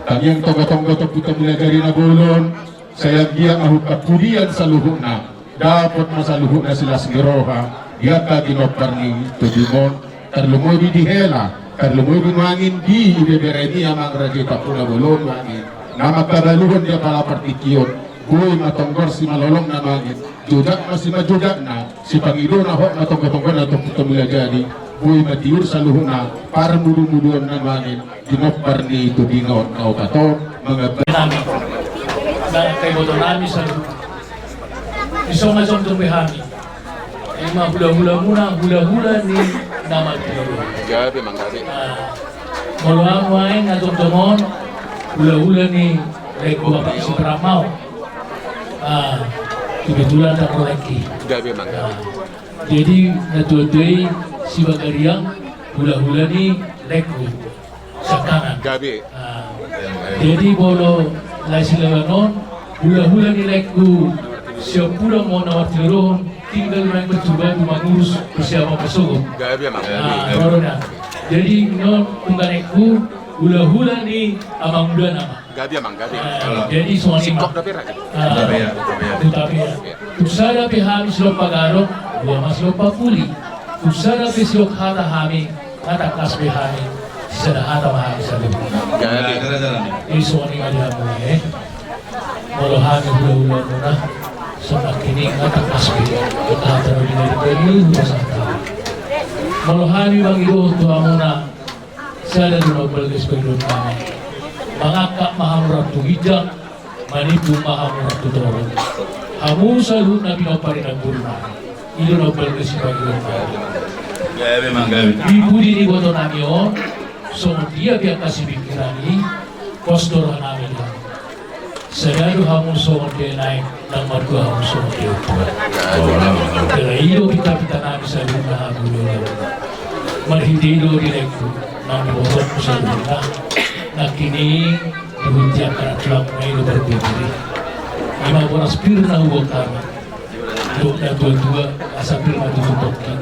tangiang tonggo-tonggo Ompunta Mulajadi Na Bolon, sai anggiat ma hungkap pudian saluhutna, dapot ma saluhutna silas ni roha, di angka ginompar ni tondimon, tarlumobi di hela, tarlumobi nuaeng di ibeberemi amang raja i Ompu Na Bolon nuaeng, na mangkabaluhon di apala partingkian, boi ma tonggor simalolongna nuaeng, jojak ma simanjojakna, sipangidona hot ma tonggo-tonggona tu Ompunta Mulajadi, boi ma tiur saluhutna, parmudu-muduonna nuaeng, ginompar ni tondingon na opat on, mangabali. Nami, na angka ibotonami saluhutna. Di songon na jongjong be hami. Ima hula-hulamuna, hula-hula ni na marhitehon. Gabe, Mang, gabe. Ah, molo au nuaeng na jongjong on, hula-hula ni laengku Bapak Supramaon. Ah, kebetulan ndang ro laengki. Gabe, Mang, gabe. Ah, jadi na tua-tua i Sibagariang, hula-hula ni laengku siangkangan. Gabe. Ah, jadi molo lae Silaban on, hula-hula ni laengku Siampudan ma na martilolohon, tinggal nuaeng percuma tu mangurus persiapan pasogot. Gabe, Mang. Ah, ro do na. Jadi non tungganekku, hula-hula ni amangudana ma. Gabe, Mang, gabe. Ah, jadi songon i ma. Singkop dope ra. Ah, gabe ya, gabe ya. Tu gabe ya. Tung sada pe hami sidok pagadong, dua ma sidok papuli. Tung sada pe sidok hata hami, nga tangkas be hami, sisada hata ma hami saluhut. Gabe. Jadi songon i ma di hamu, eh. Molo hami hula-hulamuna, songon nangkin i nga tangkas be hata na binoto ni hupasahat hami. Molo hami mangido tu hamuna, sada do na umbalga sipangidoannami. Mangangkat ma hamu rap tu ginjang, manimbung ma hamu rap tu toru. Hamu saluhutna pinompar ni namborunami. I do na umbalga sipangidoannami. Gabe, Mang, gabe. Di pudi ni ibotonami on, songon dia pe angka sipingkiran i, pos do rohanami di hamu. Sada do hamu songon dia naeng, ndang martua hamu songon dia umpur. Jala i do pinta-pintanami saluhutna hamu di ulaon. Marhite i do di laengku, nang di botoonku saluhutna. Nangkin i di hunti angka na tulang na i do parbue diri. Ima boras pir na huboan hami. Dok na tua-tua, asa pir ma tutu tongki,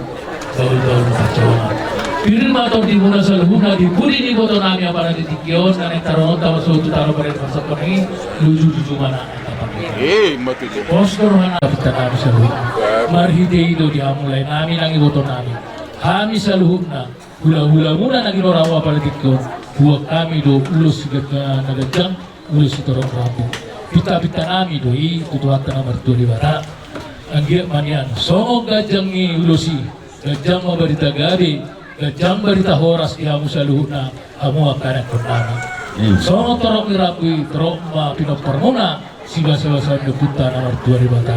bahul-bahul pancawangan. Pir ma tondimuna saluhutna di pudi ni ibotonami, apala di tingki on, na naeng tarononta marsogot tu tano, bahen parsomba i, luju-luju ma na angka pangketa. Eh, ima tutu. Pos do rohanami, pintanami saluhutna. Marhite i do di hamu laenami nang ibotonami. Hami saluhutna, hula-hulamuna na ginora hamu apala di tingki on, huboan hami do ulos na ganjang, ulos sitorop rambu. Pinta-pintanami do i tu Tuhanta na martua Debata. Anggiat ma nian songon ganjang ni ulos i, ganjang ma barita gabe, ganjang barita horas di hamu saluhutna, hamu angka anakkonnami. Hmm. Songon torop ni rambu i, torop ma pinomparmuna, sibasa-basa ni Ompunta na martua Debata.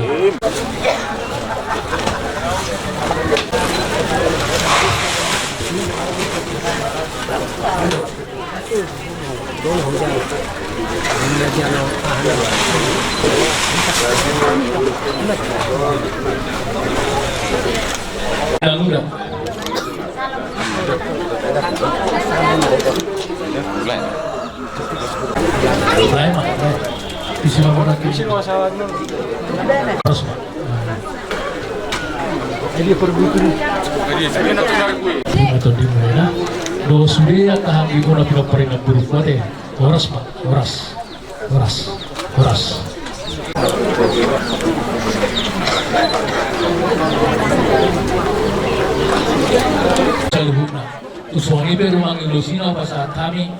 Terus, Pak. Ima tondimuna. Dos sude angka hami bona pinompar ni namborungku ate. Horas, Pak, horas. Horas. Horas. Saluhutna. Tung songon i pe do manang ulos i na hupasahat hami.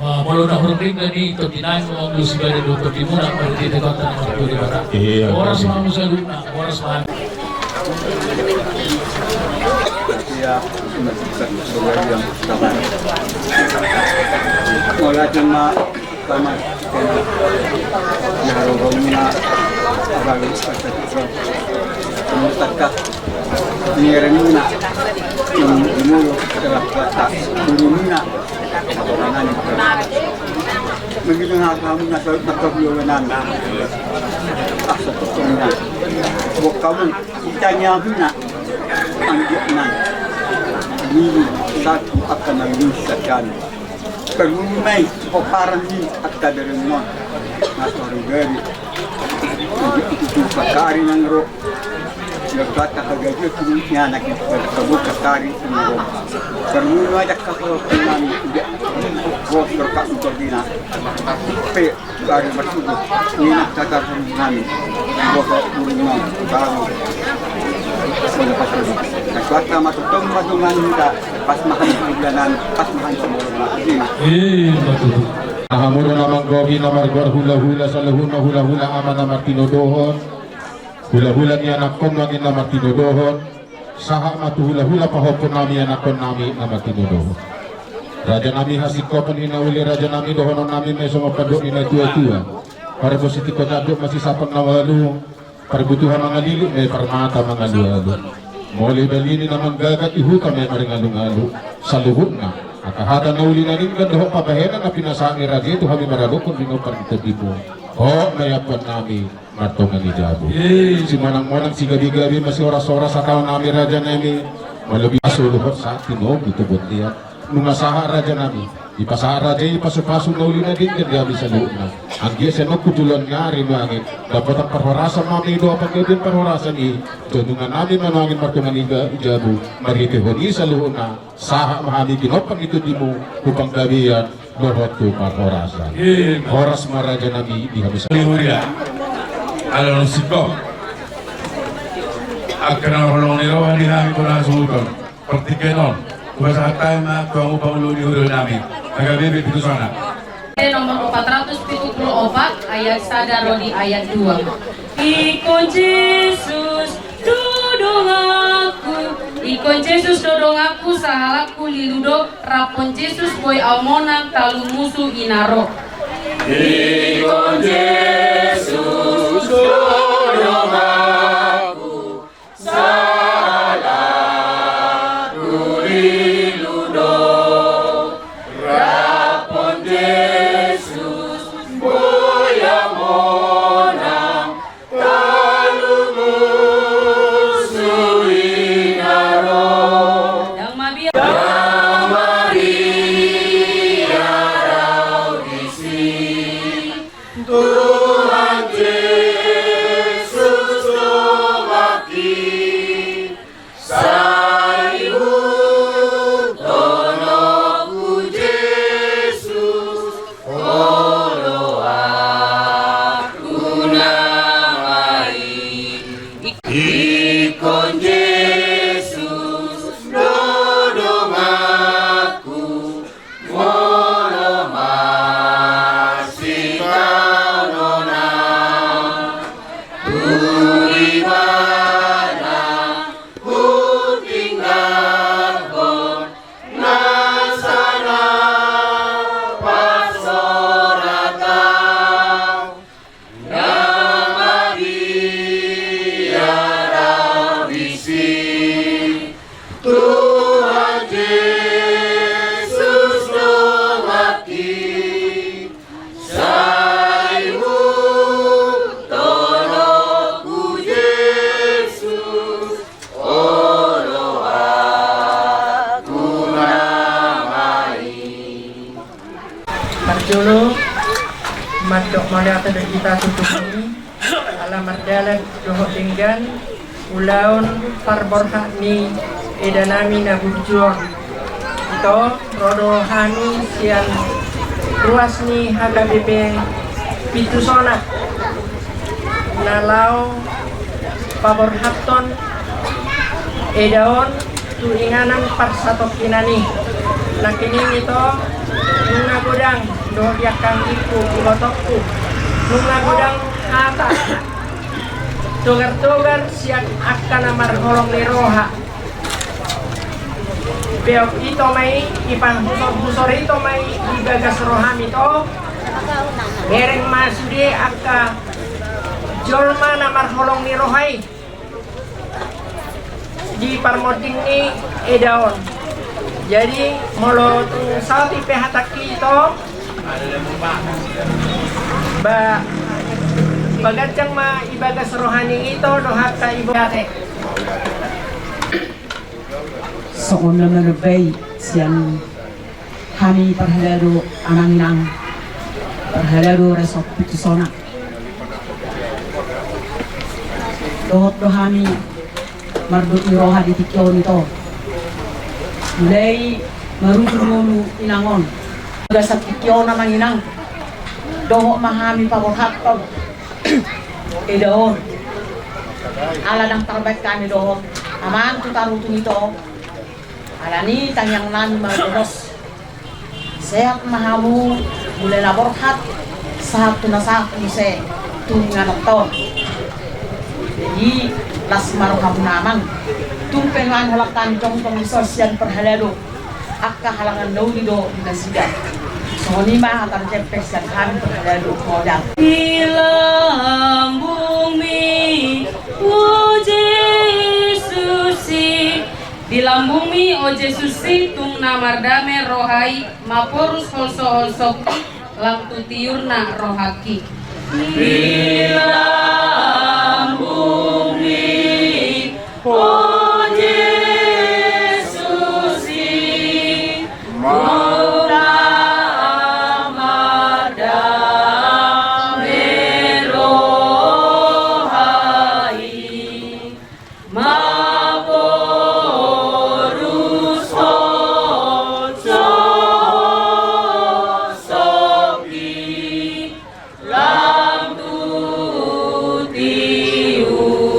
Ah, molo na hurang denggan i, tondinami ma ulos i bahen dohot tondimuna, marhite Tuhanta na martua Debata. Iya, horas ma hamu saluhutna, horas ma hami. Iya, mauliate ma, Paman, kena. Ya, rohomuna, bagi, pasti, roh. Kamu takah. Ini remuna. Ini, ini mulu, telah kuasa. Ini mina. Atorangan. Hamu na saut na kabuanan. Asa totongna. Buat kamu, itanya hamu na. Anggiat na. Ini satu akan yang bisa kan. Perlu mai, pomparan ni, angka berengon. Na saru gari. Itu, itu, itu, pakari nang ro. Ia kata kagaji tu ni anak itu, pada kabur kasari, ini ro. Perlu mai, ada kakak, nang, dia. Ro, berkat untuk dina. Pe, Bari marsugo, ni na tata nami, boso burung mau, tahu. Boso pas sugo. Kasuata matutom patungan kita, pas mahan bulanan, pas mahan semua rumah. Ini. Eh, betul. Nah, hamu do na manggohi na margoar hulahula, saluhutna hulahula ama na martinodohon. Hulahula ni anakkon nuaeng na martinodohon. Sahat ma tu hulahula pahompun nami anakkon nami na martinodohon. Raja nami hasingkopon i na uli raja nami dohonon nami ma i songon pandok ni na tuatua. Parbosi tingko tandok masisapang na ualu. Parbutuha mangalilik ma i parmata mangalualu. Molo i bali ni na manggagat i huta ma i maringalungalu. Saluhutna. Angka hata na uli na denggan dohot pambahenan na pinasahat ni raja i tu hami maradophon di na pargitadimu. Hot ma i ampuan nami. Martonga ni jabu. Simonang-monang sigabe-gabe masihoras-horas hata nami raja nami. Malobi aso luhut sahat tinogu tu bontean. Nunga sahat raja nami. Dipasahat raja i pasupasu na uli na denggan di hami saluhutna. Anggiat sian on tu joloan ni ari nuaeng. Dapotan parhorasan ma hami dohot panggabean parhorasan i. Jolo nunga nami ma nuaeng martonga ni jabu. Marhitehon i saluhutna. Sahat ma hami ginompang i tu dimu tu panggabean dohot tu parhorasan. Horas ma raja nami di hami saluhutna. Ala nunga singkop. Angka na marholong ni roha di hami tu na suhuton. Partingkian on. Hupasahat hami ma tu hamu pangulu ni huria nami. H K B P Pitu Sona. Nomor opat ratus pitu pulu opat, ayat sada ro di ayat dua. Ingkon Jesus do donganku, ingkon Jesus do donganku, sahalakku lilu do, raphon Jesus boi au monang talu musu i na ro. Ingkon Jesus do donganku, sahalakku lilu do, raphon Jesus boi au monang talu musu i na ro. Dang mabiar. Dang mabiar au disi. Tuhan Jesus donganki, sai ihuthon ho tu Jesus oloanku nama i. Ingkon Jesus do donganku, molo masitaonon au tu Ibana hutinggalhon nasa na parsorat au. Dang mabiar au disi, Tuhan Jesus donganki, sai ihuthon ho tu Jesus oloanku nama i. Parjolo, mandok mauliate do hita tu Tuhan i, ala mardalan dohot denggan ulaon parborhat ni eda nami na burju on. Ito, ro do hami sian ruas ni H K B P Pitu Sona na laho paborhathon eda on tu inganan parsatongkinan i. Nangkining ito, nunga godang dohot di angka anggingku, ibotongku, nunga godang hata togar-togar sian angka na marholong ni roha. Beok ito ma i, ipanghusor-husor ito ma i di bagas rohami ito. Bereng ma sude angka jolma na marholong ni roha i di parmonding ni eda on. Jadi molo tung saut i pe hatangki ito, Ba, paganjang ma i bagas roha ni ito dohot hata i boate. Songon na manombai sian hami parhalado amang inang, parhalado resort Pintu Sona. Dohot do hami mardut ni roha di tingki on ito. Mulai marujung ngolu inang on. Gasan tingki on amang inang, dohot ma hami paborhathon eda on. Ala ndang tarbaen hami dohot amang tu tarutung ito. Alani tangiang nami ma bolos. Sehat ma hamu, mulai na borhat sahat tu na sahat muse tu inganan on. Jadi las ma rohamuna amang. Tung pe nuaeng holan tanjong tong di son sian parhalado, angka halangan na uli do di nasida. Songon i ma hata na jempek sian hami parhalado modal. Di lambungmi, o Jesus i, di lambungmi, o Jesus i, tung na mardame roha i, maporus holsoholsongki, lam tu tiurna rohangki. Di lambungmi, o Jesus i, tung na mardame roha i, maporus holsoholsongki, lam tu tiurna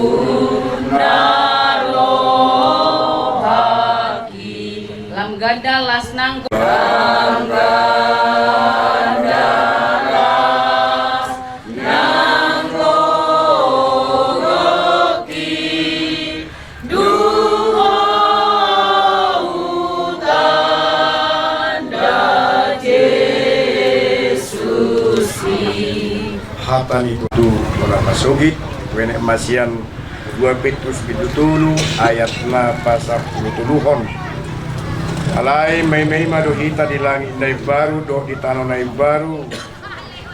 rohangki. Lam ganda las nang, lam ganda las nang gogongki, dung ho hutanda Jesus i. Hata ni Tuhan tu bona pasogit, wenek ma sian dua Petrus bindu tolu ayat na pasampulu toluhon. Alai maima-ima do hita di langit na imbaru dohot di tano na imbaru,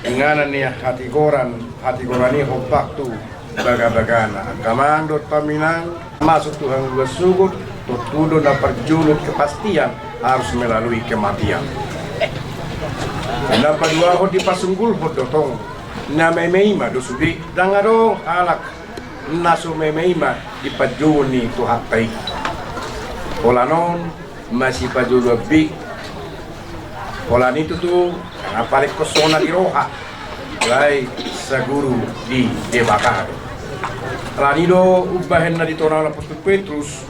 inganan ni hatigoran, hatigoran i hombar tu bagabagana. Angka amang dohot hamu inang, masuk tu hangoluan sogot, tontu do na parjolo kepastian harus melalui kematian. Na paduahon dipasunggulhon do tong na maima-ima do sude, ndang adong halak na so maima-ima di panjouon ni Tuhanta i. Holan on masipajoloan be. Holan i tutu, na paling kosona di roha, alai saguru di Debata do. Alani do umbahen na ditohon apostel Petrus,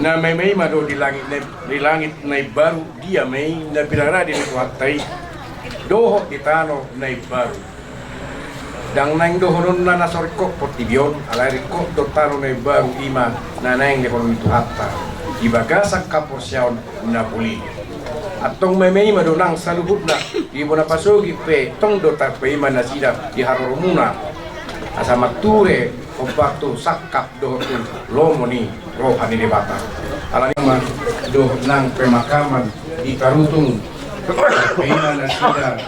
na maima-ima do di langit na, di langit na imbaru, dia ma i na pinarade ni Tuhanta i, dohot di tano na imbaru. Ndang naeng dohononna na so ringkot portibi on, alai ringkot do tano na imbaru, i ma na naeng dihaholongi Tuhanta di bagasan haporseaon na puli. Antong maima-ima do nang saluhutna, di bona pasogit pe tong do tarpaima nasida di haroromuna, asa marture hombar tu sangkap dohot tu lomo ni roha ni Debata. Alani ma dohot nang pemakaman di Tarutung, tarpaima nasida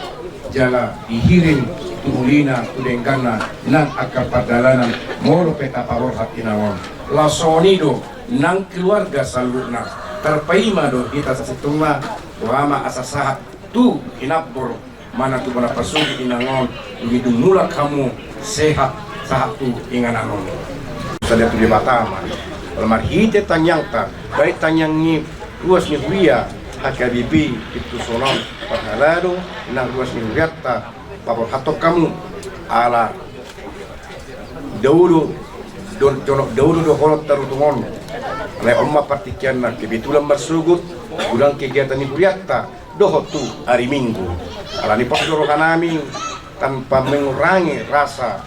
jala dihirim tu ulina, tu dengganna nang angka pardalanan, molo pe tapaborhat inang on. Laos songon i do nang keluarga saluhutna, tarpaima do hita sasintongna, boha ma asa sahat tu hinambor, manang tu bona pasogit inang on, dung i dung mulak hamu sehat sahat tu inganan on. Sada tu Debata ma, marhite tangiangta, baik tangiang ni ruas ni huria H K B P Pintu Sona on, parhalado nang ruas ni hurianta, paborhathon hamu, ala dao do, do, jonok dao do dohonon Tarutung on. Alai on ma partingkianna, kebetulan marsogot godang kegiatan ni hurianta dohot tu ari Minggu. Alani pos do rohanami tanpa mengurangi rasa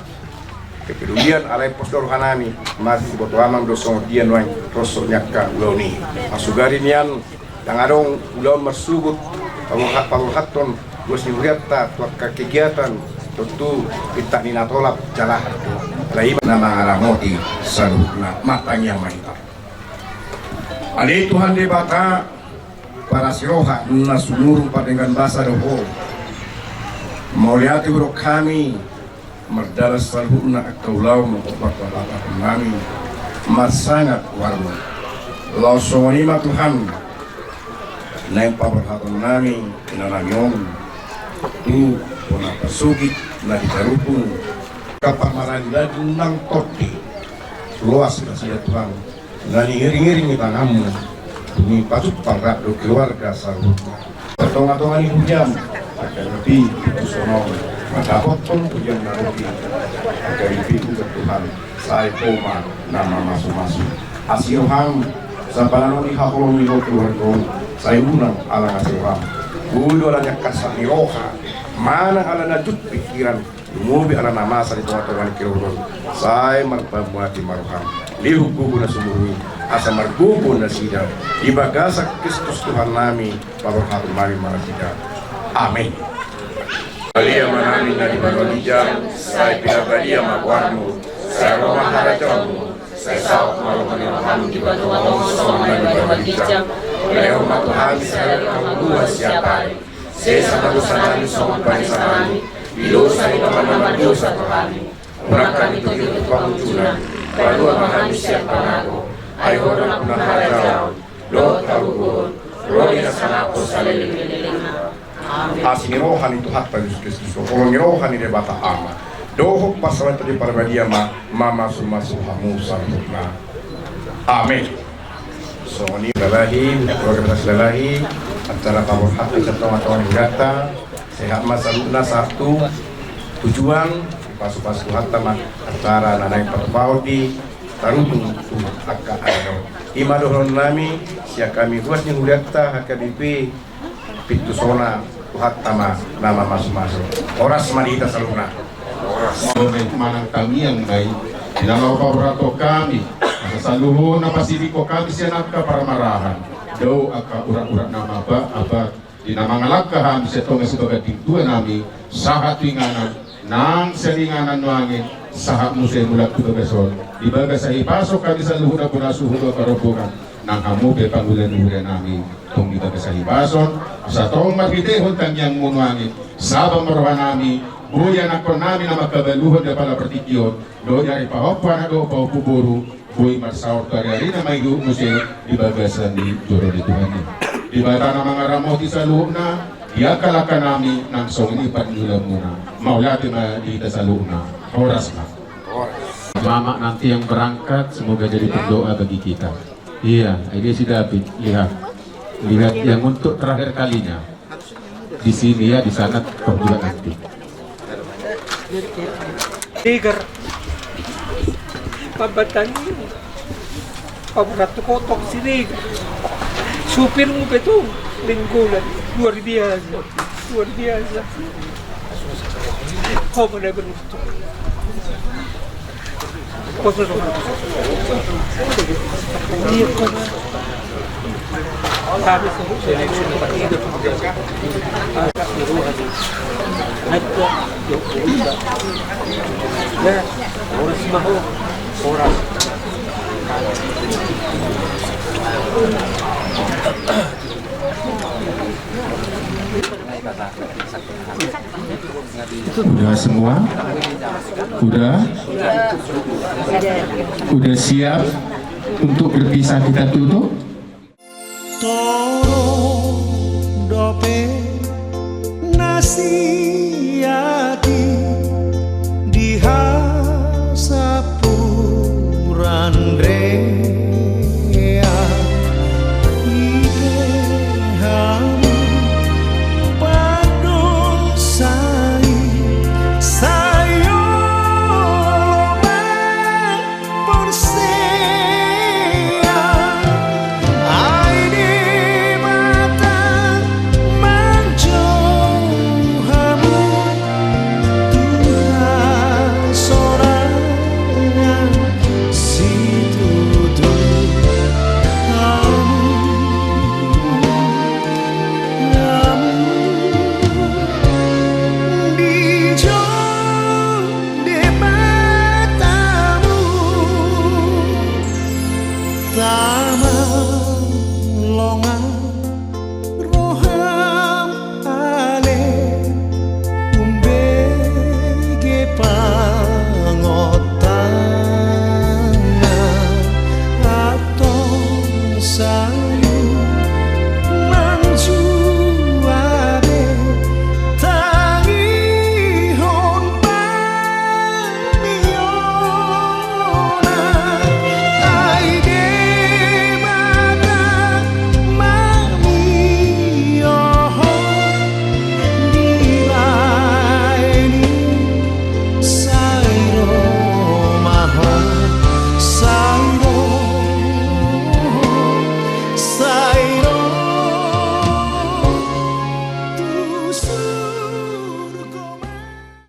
kepedulian, alai pos do rohanami, masiboto amang do songon dia nuaeng rosot ni angka ulaon i. Masugari nian, ndang adong ulaon marsogot, paborhat, paborhathon ruas ni hurianta tu angka kegiatan, tontu pinta ni na tolap jala hata do. Alai i ma na mangaramoti saluhutna. Martangiang ma hita. Ale Tuhan Debata, parasi roha, na sumurung pardenggan basa do Ho. Mauliate hudok hami, mardalan saluhutna angka ulaon na paborhaton nami, marsangap goarmu. Laos songon i ma Tuhan, naeng paborhaton nami, ina nami on, tu bona pasogit na di Tarubung. Angka pamaralidan nang tondi, loas nasida Tuhan, na niiring-iring ni tanganmu, dung i pajumpang rap dohot keluarga saluhutna. Di tonga-tonga ni hujam, angka ripi pitu songon, mandapothon hujam na ro i, angka ripi ubat Tuhan, sai Ho ma na mamasu-masu. Asi roham, sampalana ni haholom ni Ho keluarga on, sai unang ala na asi roham. Boi do ala ni angka sah ni roha, manang ala na jut pikiran, lumobi ala na masa di tonga-tonga ni keluarga on, sai marpamuati ma roham. Lehon gogo na sumurung i, asa margogo nasida di bagasan Kristus Tuhan nami, paborhaton nami ma nasida. Amen. Baloon ma hami na di banua ginjang, sai pinarbadia ma goarmu, sai ro ma harajaonmu, sai saut ma roha ni roham di banua on songon na di banua ginjang. Lehon ma tu hami sadari on hangoluan siapari. Sesa ma dosa nami songon panesanami di dosa ni angka na mardosa tu hami. Unang hami togihon tu pangunjunan, palua ma hami sian pangago. Ai Ho do nampuna harajaon dohot hagogoon, ro di na sangap saleleng ni lelengna. Amen. Asi ni roha ni Tuhanta Jesus Kristus, holong ni roha ni Debata Ama, dohot parsaoran ni Tondi Parbadia ma mamasu-masu hamu saluhutna. Amen. Songon i, Balahi, keluarga besar Balahi, acara paborhaton di tonga-tonga ni hudanta, sehat ma saluhutna sahat tu tujuan, dipasu-pasu Tuhanta ma acara na naeng patupaon di Tarubung tu angka ari on. I ma dohonon nami, sian hami ruas ni hudanta H K B P, Pintu Sona, Tuhanta ma na mamasu-masu. Horas ma di hita saluhutna. Horas. Manang tangiang ma i, di na laho paborhathon hami, asa saluhutna pasidingkon hami sian angka parmarahan dohot angka urat-urat na mabaat, di na mangalangka hami sian tonga sibaganding tua nami, sahat tu inganan, nang sian inganan nuaeng, sahat muse mulak tu bagas on, di bagasan hipason hami saluhutna bona suhut dohot parompungan, nang hamu pe pangula ni huria nami, tong di bagasan hipason, asa tong marhitehon tangiangmu nuaeng, saba ma roha nami, boi anakkon nami na mangkabaluhon di apala partingkian, dohot di ari pahompu anak dohot pahompu boru, boi marsaor tu ari-arina mangihut muse di bagasan ni joro ni Tuhan i. Debata na mangaramoti saluhutna, di angka langka nami nang songon i paniulamuna. Mauliate ma di hita saluhutna. Horas ma. Mama nanti yang berangkat, semoga jadi pendoa bagi kita. Iya, ini si David, lihat. Lihat yang untuk terakhir kalinya. Di sini ya, di sana toh juga nanti. Siregar. Pambatang i. Paborhathon kotok Siregar. Supirmu pe tu Nainggolan. Luar biasa. Luar biasa. Ho ma na beruntung. Udah semua? Udah? Udah siap untuk berpisah kita tutup? Torop dope na si